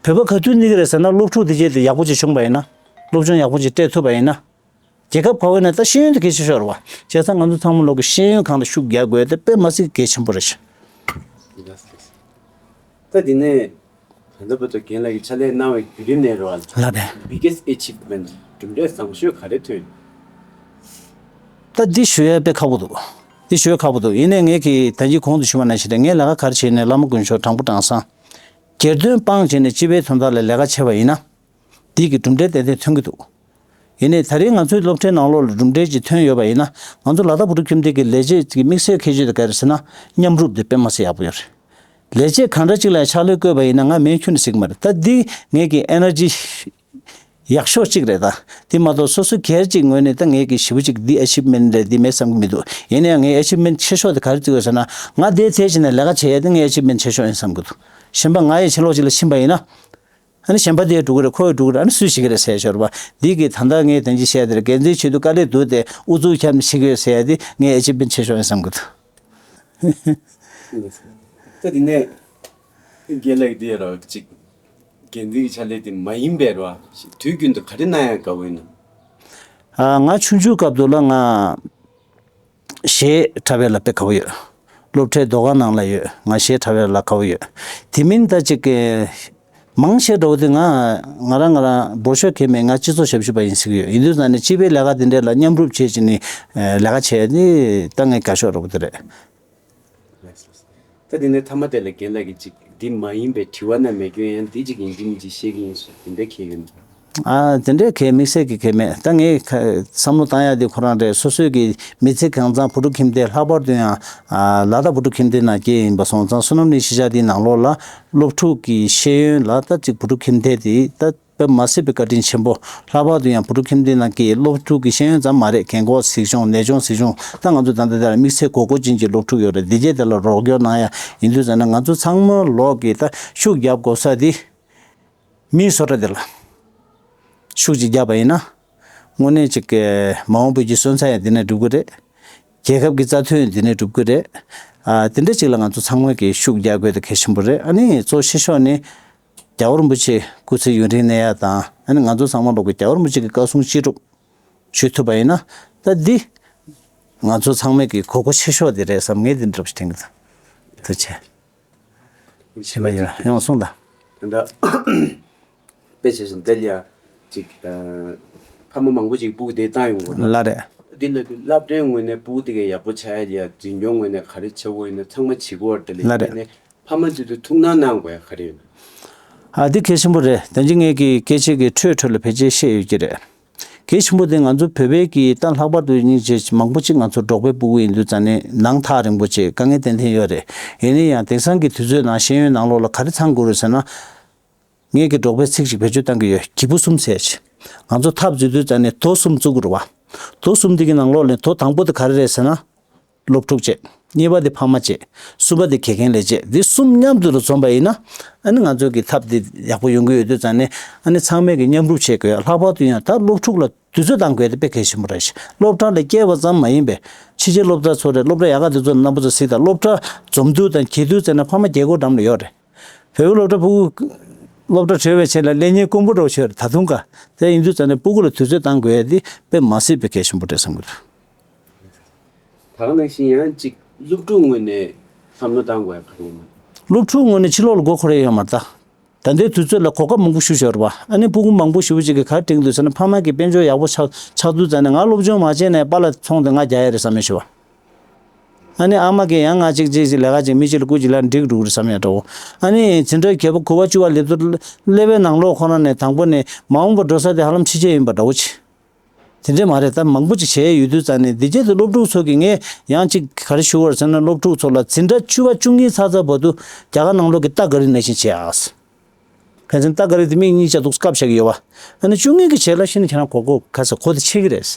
བོད་པ་ག་དུས་གནས་ཀྱི་རེད་ཟེར་ན། སློབ་ཕྲུག་དེ་བྱས་ཏེ་ཡག་པོ་ཅིག་བྱུང་པ་ཡིན་ན། སློབ་སྦྱོང་ཡག་པོ་ཅིག་སྤྲད་ཐུབ་པ་ཡིན་ན། རྒྱལ་ཁབ་ག་བ་ཡིན་ན་ད་ཤེས་ཡོན་དེ་གལ་ཆེ་ཤོས་རེད་བ། བྱས་ཙང་ང་ཚོ་ཚང་མ་ལོག་གི་ཤེས་ཡོན་སྒང་ལ་ཤུགས་རྒྱག་དགོས་དེ་དཔེ་མ་སྲིད་གལ་ཆེན་པོ་རེད་ཤག་ད་དེ་ནས་ད་ལྟ་བར་དུ་རྒན་ལགས་ཀྱིས་ཕྱག་ལས་གནང་བའི་བརྒྱུད་རིམ་ནས་རེད་བ། ལགས་རེད། Biggest achievement གྲུབ་འབྲས་བཟང་ཤོས་ག་རེ་ཐོན། ད་འདི་ཞུ་ཡ་དཔེ་ཁག་པོ་འདུག་འདི་ཞུ་ཡ་ཁག་པོ་འདུག་ཡིན་ནའི་ངས་ཀྱིས་ད་གིན་གོང་དུ་ཞུས་པ་ནང་བཞིན་རེད། ངས་ལས་ཀ་ག་རེ་བྱས་ནས་བླ་མ་དཀོན་མཆོག་དྲང་པོ་དྲང་བཟང་། སྒེར་དོན་སྤངས་བྱས་ནས་སྤྱི་པའི་དོན་དག་ལ་ལས་ཀ་བྱས་པ་ཡིན་ན། འདི་གི་གྲུབ་འབྲས་ཏན་ཏན་ཐོན་གྱི་འདུག་ཡིན་ནའི་ད་རེས་ང་ཚོའི་སློབ་གྲྭའི་ནང་ལོགས་ལ་གྲུབ་འབྲས་ཅིག་ཐོན་ཡོད་པ་ཡིན་ན། ང་ཚོ་ལ་དྭགས་བོད་ཕྲུག་ཁྱིམ་སྡེ་གི་ལས་བྱེད་ཀྱི་དམིགས་བསལ་ཁྱད་ཆོས་དེ་ག་རེ་ཟེར་ན། མཉམ་རུབ་དེ་དཔེ་མ་སྲིད་ཡག་པོ་ཡོད་རེད། ལས་བྱེད་གང་འདྲ་ཅིག་ལ་ཕྱག་ལས་བསྐོས་པ་ཡིན་ན་ང་མེད་ཁྱོན་ནས་ཟེར་གྱི་མ་རེད། ད་འདི་ངེད་ཀྱི་ཨེ་ནར་ཇི་ཡག་ཤོས་གཅིག་རེད། ད་འདི་མ་གཏོགས་སོ་སོ་སྒེར་གཅིག་ངོས་ནས་ད་ངེད་ཀྱི་ཞེ་པོ་ཅིག་འདི་ཨེ་ཆིབ་མེན་ཊི་རེད་འདི་མེད་བསམ་གྱི་མི་འདུག་ཡིན་ན་ཡང་ངའི་ཨེ་ཆིབ་མེན་ཊི་ཆེ་ཤོས་དེ་ག་རེ་བརྩི་དགོས་ཟེར་ན། ང་དེ་དེ་བྱས་ནས་ལས་ཀ་བྱེད་ཡ་དེ་ངའི་ཨེ་ཆིབ་མེན་ཊི་ཆེ་ཤོས་ཡིན་བསམ་གྱི་འདུག་གཞན་པ་ང་ཡི་ཕྱིན་ལོག་ཅིག་ལ་ཕྱིན་པ་ཡིན་ན། ཨ་ནི་གཞན་པ་དེས་འགྲོ་གི་རེད། ཁོ་ཡིས་འགྲོ་གི་རེད། ཨ་ནི་སུས་བྱེད་ཀྱི་རེད་ཟེར་ཤོར་བ། འདི་གི་ད་ལྟ་ངས་དེ་འདྲ་བཤད་དེར་འགན་འཛིན་བྱེད་དུས་དཀའ་ལས་འདུག་སྟེ་ཨུ་ཚུགས་བརྒྱབ་ནས་བྱེད་ཀྱི་ཡོད་ཟེར་ཡ་དེ་ངའི་ཨེ་ཆིབ་མེན་ཊི་ཆེ་ཤོས་ཡིན་བསམ་གྱི་འདུག་ད་དེ་ནས་རྒན་ལགས་འདི་ར་གཅིག་འགན་འཛིན་གྱི་ཕྱག་ལས་དེ་མ་ཡིན་པའི་ར་དུས་རྒྱུན་དུ་ག་རེ་གནང་ཡ་དགའ་བོ་ཡིན་ནམ། ཨ། ང་ཆུང་ཆུང་སྐབས་དུས་ལ་ང་གཞས་འཁྲབ་པའི་ལ་དཔེ་དགའ་བོ་ཡོད། སློབ་གྲྭའི་ཟློས་གར་ནང་ལ་ཡོད། ང་གཞས་འཁྲབ་པའི་ལ་དགའ་བོ་ཡོད། དེ་མིན་ད་ཅིག་གི་མང་ཆེ་འདྲ་བོ་དེ་ང་ང་རང་ང་རང་འབོར་ཤོག་གས་མེད། ང་སྤྱི་ཚོགས་ཞབས་ཞུ་པ་ཡིན་ཟེར་གྱི་ཡོད། ཡིན་དུས་ཙང་ནས་སྤྱི་པའི་ལས་ཀ་དེ་འདྲས་ལ་མཉམ་རུབ་བྱེད་ཅིག་ནི་ལས་ཀ་བྱས་ནི་ད་ངའི་དགའ་ཕྱོགས་འདྲ་བོ་དེ་རེད། ད་དེ་ནས་མཐའ་མ་དེ་ལ་རྒན་ལགས་ཀྱིས་ཅིག་འདི་མ་ཡིན་པའི་དྲི་བ་ན་མེད་སྐྱོན་ཡང་འདི་ཅིག་ཡིན་འདི་མིན་ཅིག་བཤད་ཀྱི་ཡིན་ཟེར་དེ་འདྲ་གལ་ཡོད་ན། ཨ། དེ་འདྲའི་གལ་དམིགས་བསལ་གྱི་གལ་མེད། ད་ངས་ཁ་བསམ་བློ་བཏང་ཡ་དེ་ཁོ་རང་རེད། སོ་སོའི་གི་མི་ཚེ་གང་ཚང་བུ་ཕྲུག་ཁྱིམ་སྡེ། ལྷག་པར་དུ་ཡང་ཨ་ལ་དྭགས་བུ་ཕྲུག་ཁྱིམ་སྡེ་ནང་སྐྱེས་ཡིན་པ་སོང་ཙང་། བསོད་ནམས་གླིང་གཞིས་ཆགས་འདིའི་ནང་ལོགས་ལ་སློབ་ཕྲུག་གི་ཤེས་ཡོན་ལ་ད་ཅིག་བུ་ཕྲུག་ཁྱིམ་སྡེ་དེ་ད་དཔེ་མ་སྲིད་པའི་བཀའ་དྲིན་ཆེན་པོ། ལྷག་པར་དུ་ཡང་བུ་ཕྲུག་ཁྱིམ་སྡེ་ནང་གི་སློབ་ཕྲུག་གི་ཤེས་ཡོན་ཙམ་མ་རེད། རྒན་འཁོགས་གཟིགས་སྐྱོང་ནད་སྐྱོང་གཟིགས་སྐྱོང་། ད་ང་ཚོ་ད་ལྟ་དེ་ལ་དམིགས་བསལ་དགོས་མཁོ་ཅན་གྱི་སློབ་ཕྲུག་ཡོད་རེད། འདི་རྗེས་དེ་ལ་རོགས་སྐྱོར་གནང་ཡ་ཡིན་དུས་ཙང་ན་ང་ཚོ་ཚང་མ་ལོག་གིས་ད་ཤུགས་རྒྱབ་དགོས་ས་དེ། མིའི་བཟོ་གྲྭ་དེ་ལ་ཤུགས་ཅིག་བརྒྱབ་པ་ཡིན་ན། དངོས་གནས་ཅིག་གི་མ་འོངས་བོད་ཀྱི་སོན་རྩ་ཡང་འདི་ནས་འགྲུབ་ཀྱི་རེད། རྒྱལ་ཁབ་ཀྱི་རྩ་དོན་འདི་ནས་འགྲུབ་ཀྱི་རེད། ཨ། དེ་འདྲ་ཅིག་ལ་ང་ཚོ་ཚང་མ་གིས་ཤུགས་རྒྱག་དགོས་དེ་གལ་ཆེན་པོ་རེད། ཨ་ནི་གཙོ་ཆེ་ཤོས་ནི་རྒྱལ་བ་རིན་པོ་ཆེ་སྐུ་ཚེ་ཡུན་རིང་གནས་ཡ་དང་། ཨ་ནི་ང་ཚོ་ཚང་མ་ལོག་གིས་རྒྱལ་བ་རིན་པོ་ཆེ་གི་བཀའ་གསུང་ཅི་སྒྲུབ་ཞུ་ཐུབ་པ་ཡིན་ན། ད་འདི་ང་ཚོ་ཚང་མ་གི་དགོས་མཁོ་ཆེ་ཤོས་དེ་རེད་བསམ། ངས་འདི་འདྲ་པོ་ཞིག་དྲན་གྱི་འདུག་ཐུགས་རྗེ་ཆེ། ཞིམ་པ་ཡོད། ཡང་གསུངས་དང་། ད་ལྟ་དཔེ་བྱས་ཙང་དེ་ལ་ཡ་ཅིག་ཨ་ཕ་མ་མང་པོ་ཅིག་སྤུ་གུ་དེ་བཏང་ཡོང་གི་ཡོད་རེད། ལགས་རེད། འདི་ལ་དུས་སློབ་གྲྭའི་ངོས་ནས་སྤུ་གུ་དེ་གའི་ཡག་པོ་ཆགས་ཡ་ལ་ཡ་འཛིན་སྐྱོང་ངོས་ནས་ག་རེ་བྱེད་དགོས་ཡིན་ན་ཚང་མ་བྱེད་དགོས་རེད། དེ་ལ་ལགས་རེད། ཡིན་ནའི་ཕ་མ་ཚོས་དུ་ཐུགས་སྣང་གནང་དགོས་ཡ་ག་རེ་ཡོད་ན། ཨ། འདི་གལ་ཆེན་པོ་རེད། ད་གིན་ངས་ཀྱི་སྐད་ཆ་གི་འཕྲོས་འཕྲོས་ལ་ཕལ་ཆེར་བཤད་ཡོད་ཀྱི་རེད། གལ་ཆེན་པོ་དེ་ང་ཚོ་བོད་པའི་གི་ད་ལྷག་པར་དུ་སྙིང་རྗེ་མང་པོ་ཅིག་ང་ཚོ་འབྲོག་པའི་སྤུ་གུ་ཡིན་དུས་ཙང་ནས་ནང་ཐག་རིང་པོ་བྱས་དཀའ་ངལ་ཏན་ཏན་ཡོད་རེད། ཡིན་ན་ཡང་དེང་སང་གི་དུས་ཚོད་ནང་ཤེས་ཡོན་ནང་ལོགས་ལ་ག་རེ་ཚང་དགོས་རེད་ཟེར་ན། ངས་ཀྱི་འབྲོག་པའི་ཚིག་ཅིག་བེད་སྤྱོད་བཏང་གི་ཡོད། གྱི་པུ་གསུམ་ཟེར་ཅིག་ང་ཚོ་ཐབ་འཛུལ་དུས་ཙང་ནས་རྡོ་གསུམ་བཙུགས་དགོས་རེད་བ། རྡོ་གསུམ་དེ་གི་ནང་ལོགས་ནས་རྡོ་དང་པོ་དེ་ག་རེ་རེད་ཟེར་ན། སློབ་ཕྲུག་བྱས། གཉིས་པ་དེ་ཕ་མ་བྱས། གསུམ་པ་དེ་དགེ་རྒན་ལས་བྱེད། འདི་གསུམ་མཉམ་དུ་ལ་འཛོམས་པ་ཡིན་ན། ཨ་ནི་ང་ཚོ་གི་ཐབ་འདི་ཡག་པོ་ཡོང་གི་ཡོད་དུས་ཙང་ནས། ཨ་ནི་ཚང་མས་ཀྱི་མཉམ་རུབ་བྱེད་དགོས། ལྷག་པར་དུ་ཡང་ད་སློབ་ཕྲུག་ལ་དུས་ཚོད་བཏང་དགོས་དེ་དཔེ་གལ་ཆེན་པོ་རེད། སློབ་གྲྭ་ལ་སྐྱེལ་བ་ཙམ་མ་ཡིན་པའི་ཕྱི་རྒྱལ་སློབ་གྲྭ་ཚོ་རེད། སློབ་གྲྭ་ཡག་ག་དེ་ཚོ་ལ་རྣམ་པ་ཚོ་གཟིགས་དང་། སློབ་གྲྭ་འཛོམས་དུས་དང་གྱེས་དུས་ཙམ་ན་ཕ་མ་རྒྱལ་སྒོ་འགྲམ་ལ་ཡོད་རེད། བོད་པའི་སློབ་གྲྭ་སྤུ་གུ། སློབ་གྲྭ་གྲོལ་བའི་རྗེས་ལ་ལས་གཉེར་དཀོན་པོ་འདྲ་བོ་ཆགས་རེད་ད་དུང་ག་དེ་ཡིན་དུས་ཙང་ནས་སྤུ་གུ་ལ་དུས་ཚོད་བཏང་དགོས་ཡ་འདི་དཔེ་མ་སྲིད་པའི་གལ་ཆེན་པོ་རེད་བསམ་གྱི་འདུག་ད་ག་ནང་བཞིན་ཡང་གཅིག་སློབ་ཕྲུག་ངོས་ནས་བསམ་བློ་བཏང་དགོས་ཡ་ག་རེ་ཡིན་ན། སློབ་ཕྲུག་ངོས་ནས་ཕྱི་ལོགས་ལ་མགོ་འཁོར་ཡ་ཡོད་མ་རེད་ད། ད་ལྟའི་དུས་ཚོད་ལ་གོ་སྐབས་མང་པོ་ཞིག་ཡོད་རེད་བ། ཨ་ནི་སྤུ་གུ་མང་པོ་ཞེ་པོ་ཅིག་གིས་ག་རེ་དྲན་གྱི་འདུག་ཟེར་ན། ཕ་མ་གིས་དཔལ་འབྱོར་ཡག་པོ་ཆགས་ཆགས་དུས་ཙང་ནས་ང་སློབ་སྦྱོང་མ་བྱས་ནས་པཱ་ལགས་ཚོང་དེ་ང་རྒྱག་ཡ་རེད་བསམ་ཡ་ཞུ་བ། ཨ་ནི་ཨ་མ་གིས་ཡང་ང་གཅིག་གཅིག་གཅིག་ལས་ཀ་གཅིག་མི་གཅིག་ལ་སྐུ་གཅིག་ལ་འགྲིག་འགྲོ་གི་རེད་བསམ་ཡ་འདྲ་བོ། ཨ་ནི་འཛིན་གྲྭ་བརྒྱད་པ་དགུ་པ་བཅུ་པ་སླེབས་དུས་སླེབས་པའི་ནང་ལོགས་ཁོ་རང་ནས་དང་པོ་ནས་མ་འོངས་པར་འགྲོ་ས་དེ་ཧ་ལམ་ཕྱི་རྒྱལ་ཡིན་པ་འདྲ་བོ་ཅིག་དེ་འདྲས་མ་རེད། ད་མང་པོ་ཅིག་བྱས་ཡོད་དུས་ཙང་ནས། འདི་རྗེས་དུ་སློབ་ཕྲུག་ཚོ་གིས་ངས་ཡང་ཅིག་ག་རེ་ཞུ་བར་ཟེར་ན། སློབ་ཕྲུག་ཚོ་ལ་འཛིན་གྲྭ་བཅུ་པ་བཅུ་གཉིས་ཚར་ཚར་བར་དུ་རྒྱ་གར་ནང་ལོགས་ཀྱི་རྟ་ག་རི་ནང་བཞིན་བྱེད་ཨ། ཁ་སང་རྟ་ག་རི་དེ་མིག་གཉིས་ཆ་འདུག་སྐབས་བཞག་གི་ཡོད་བ། ཨ་ནི་བཅུ་གཉིས་ཀྱི་རྗེས་ལ་ཤི་ན་ཁྱེད་རང་གོ་གོ་ག་ས་གོ་དེ་ཆེ་གི་རེད།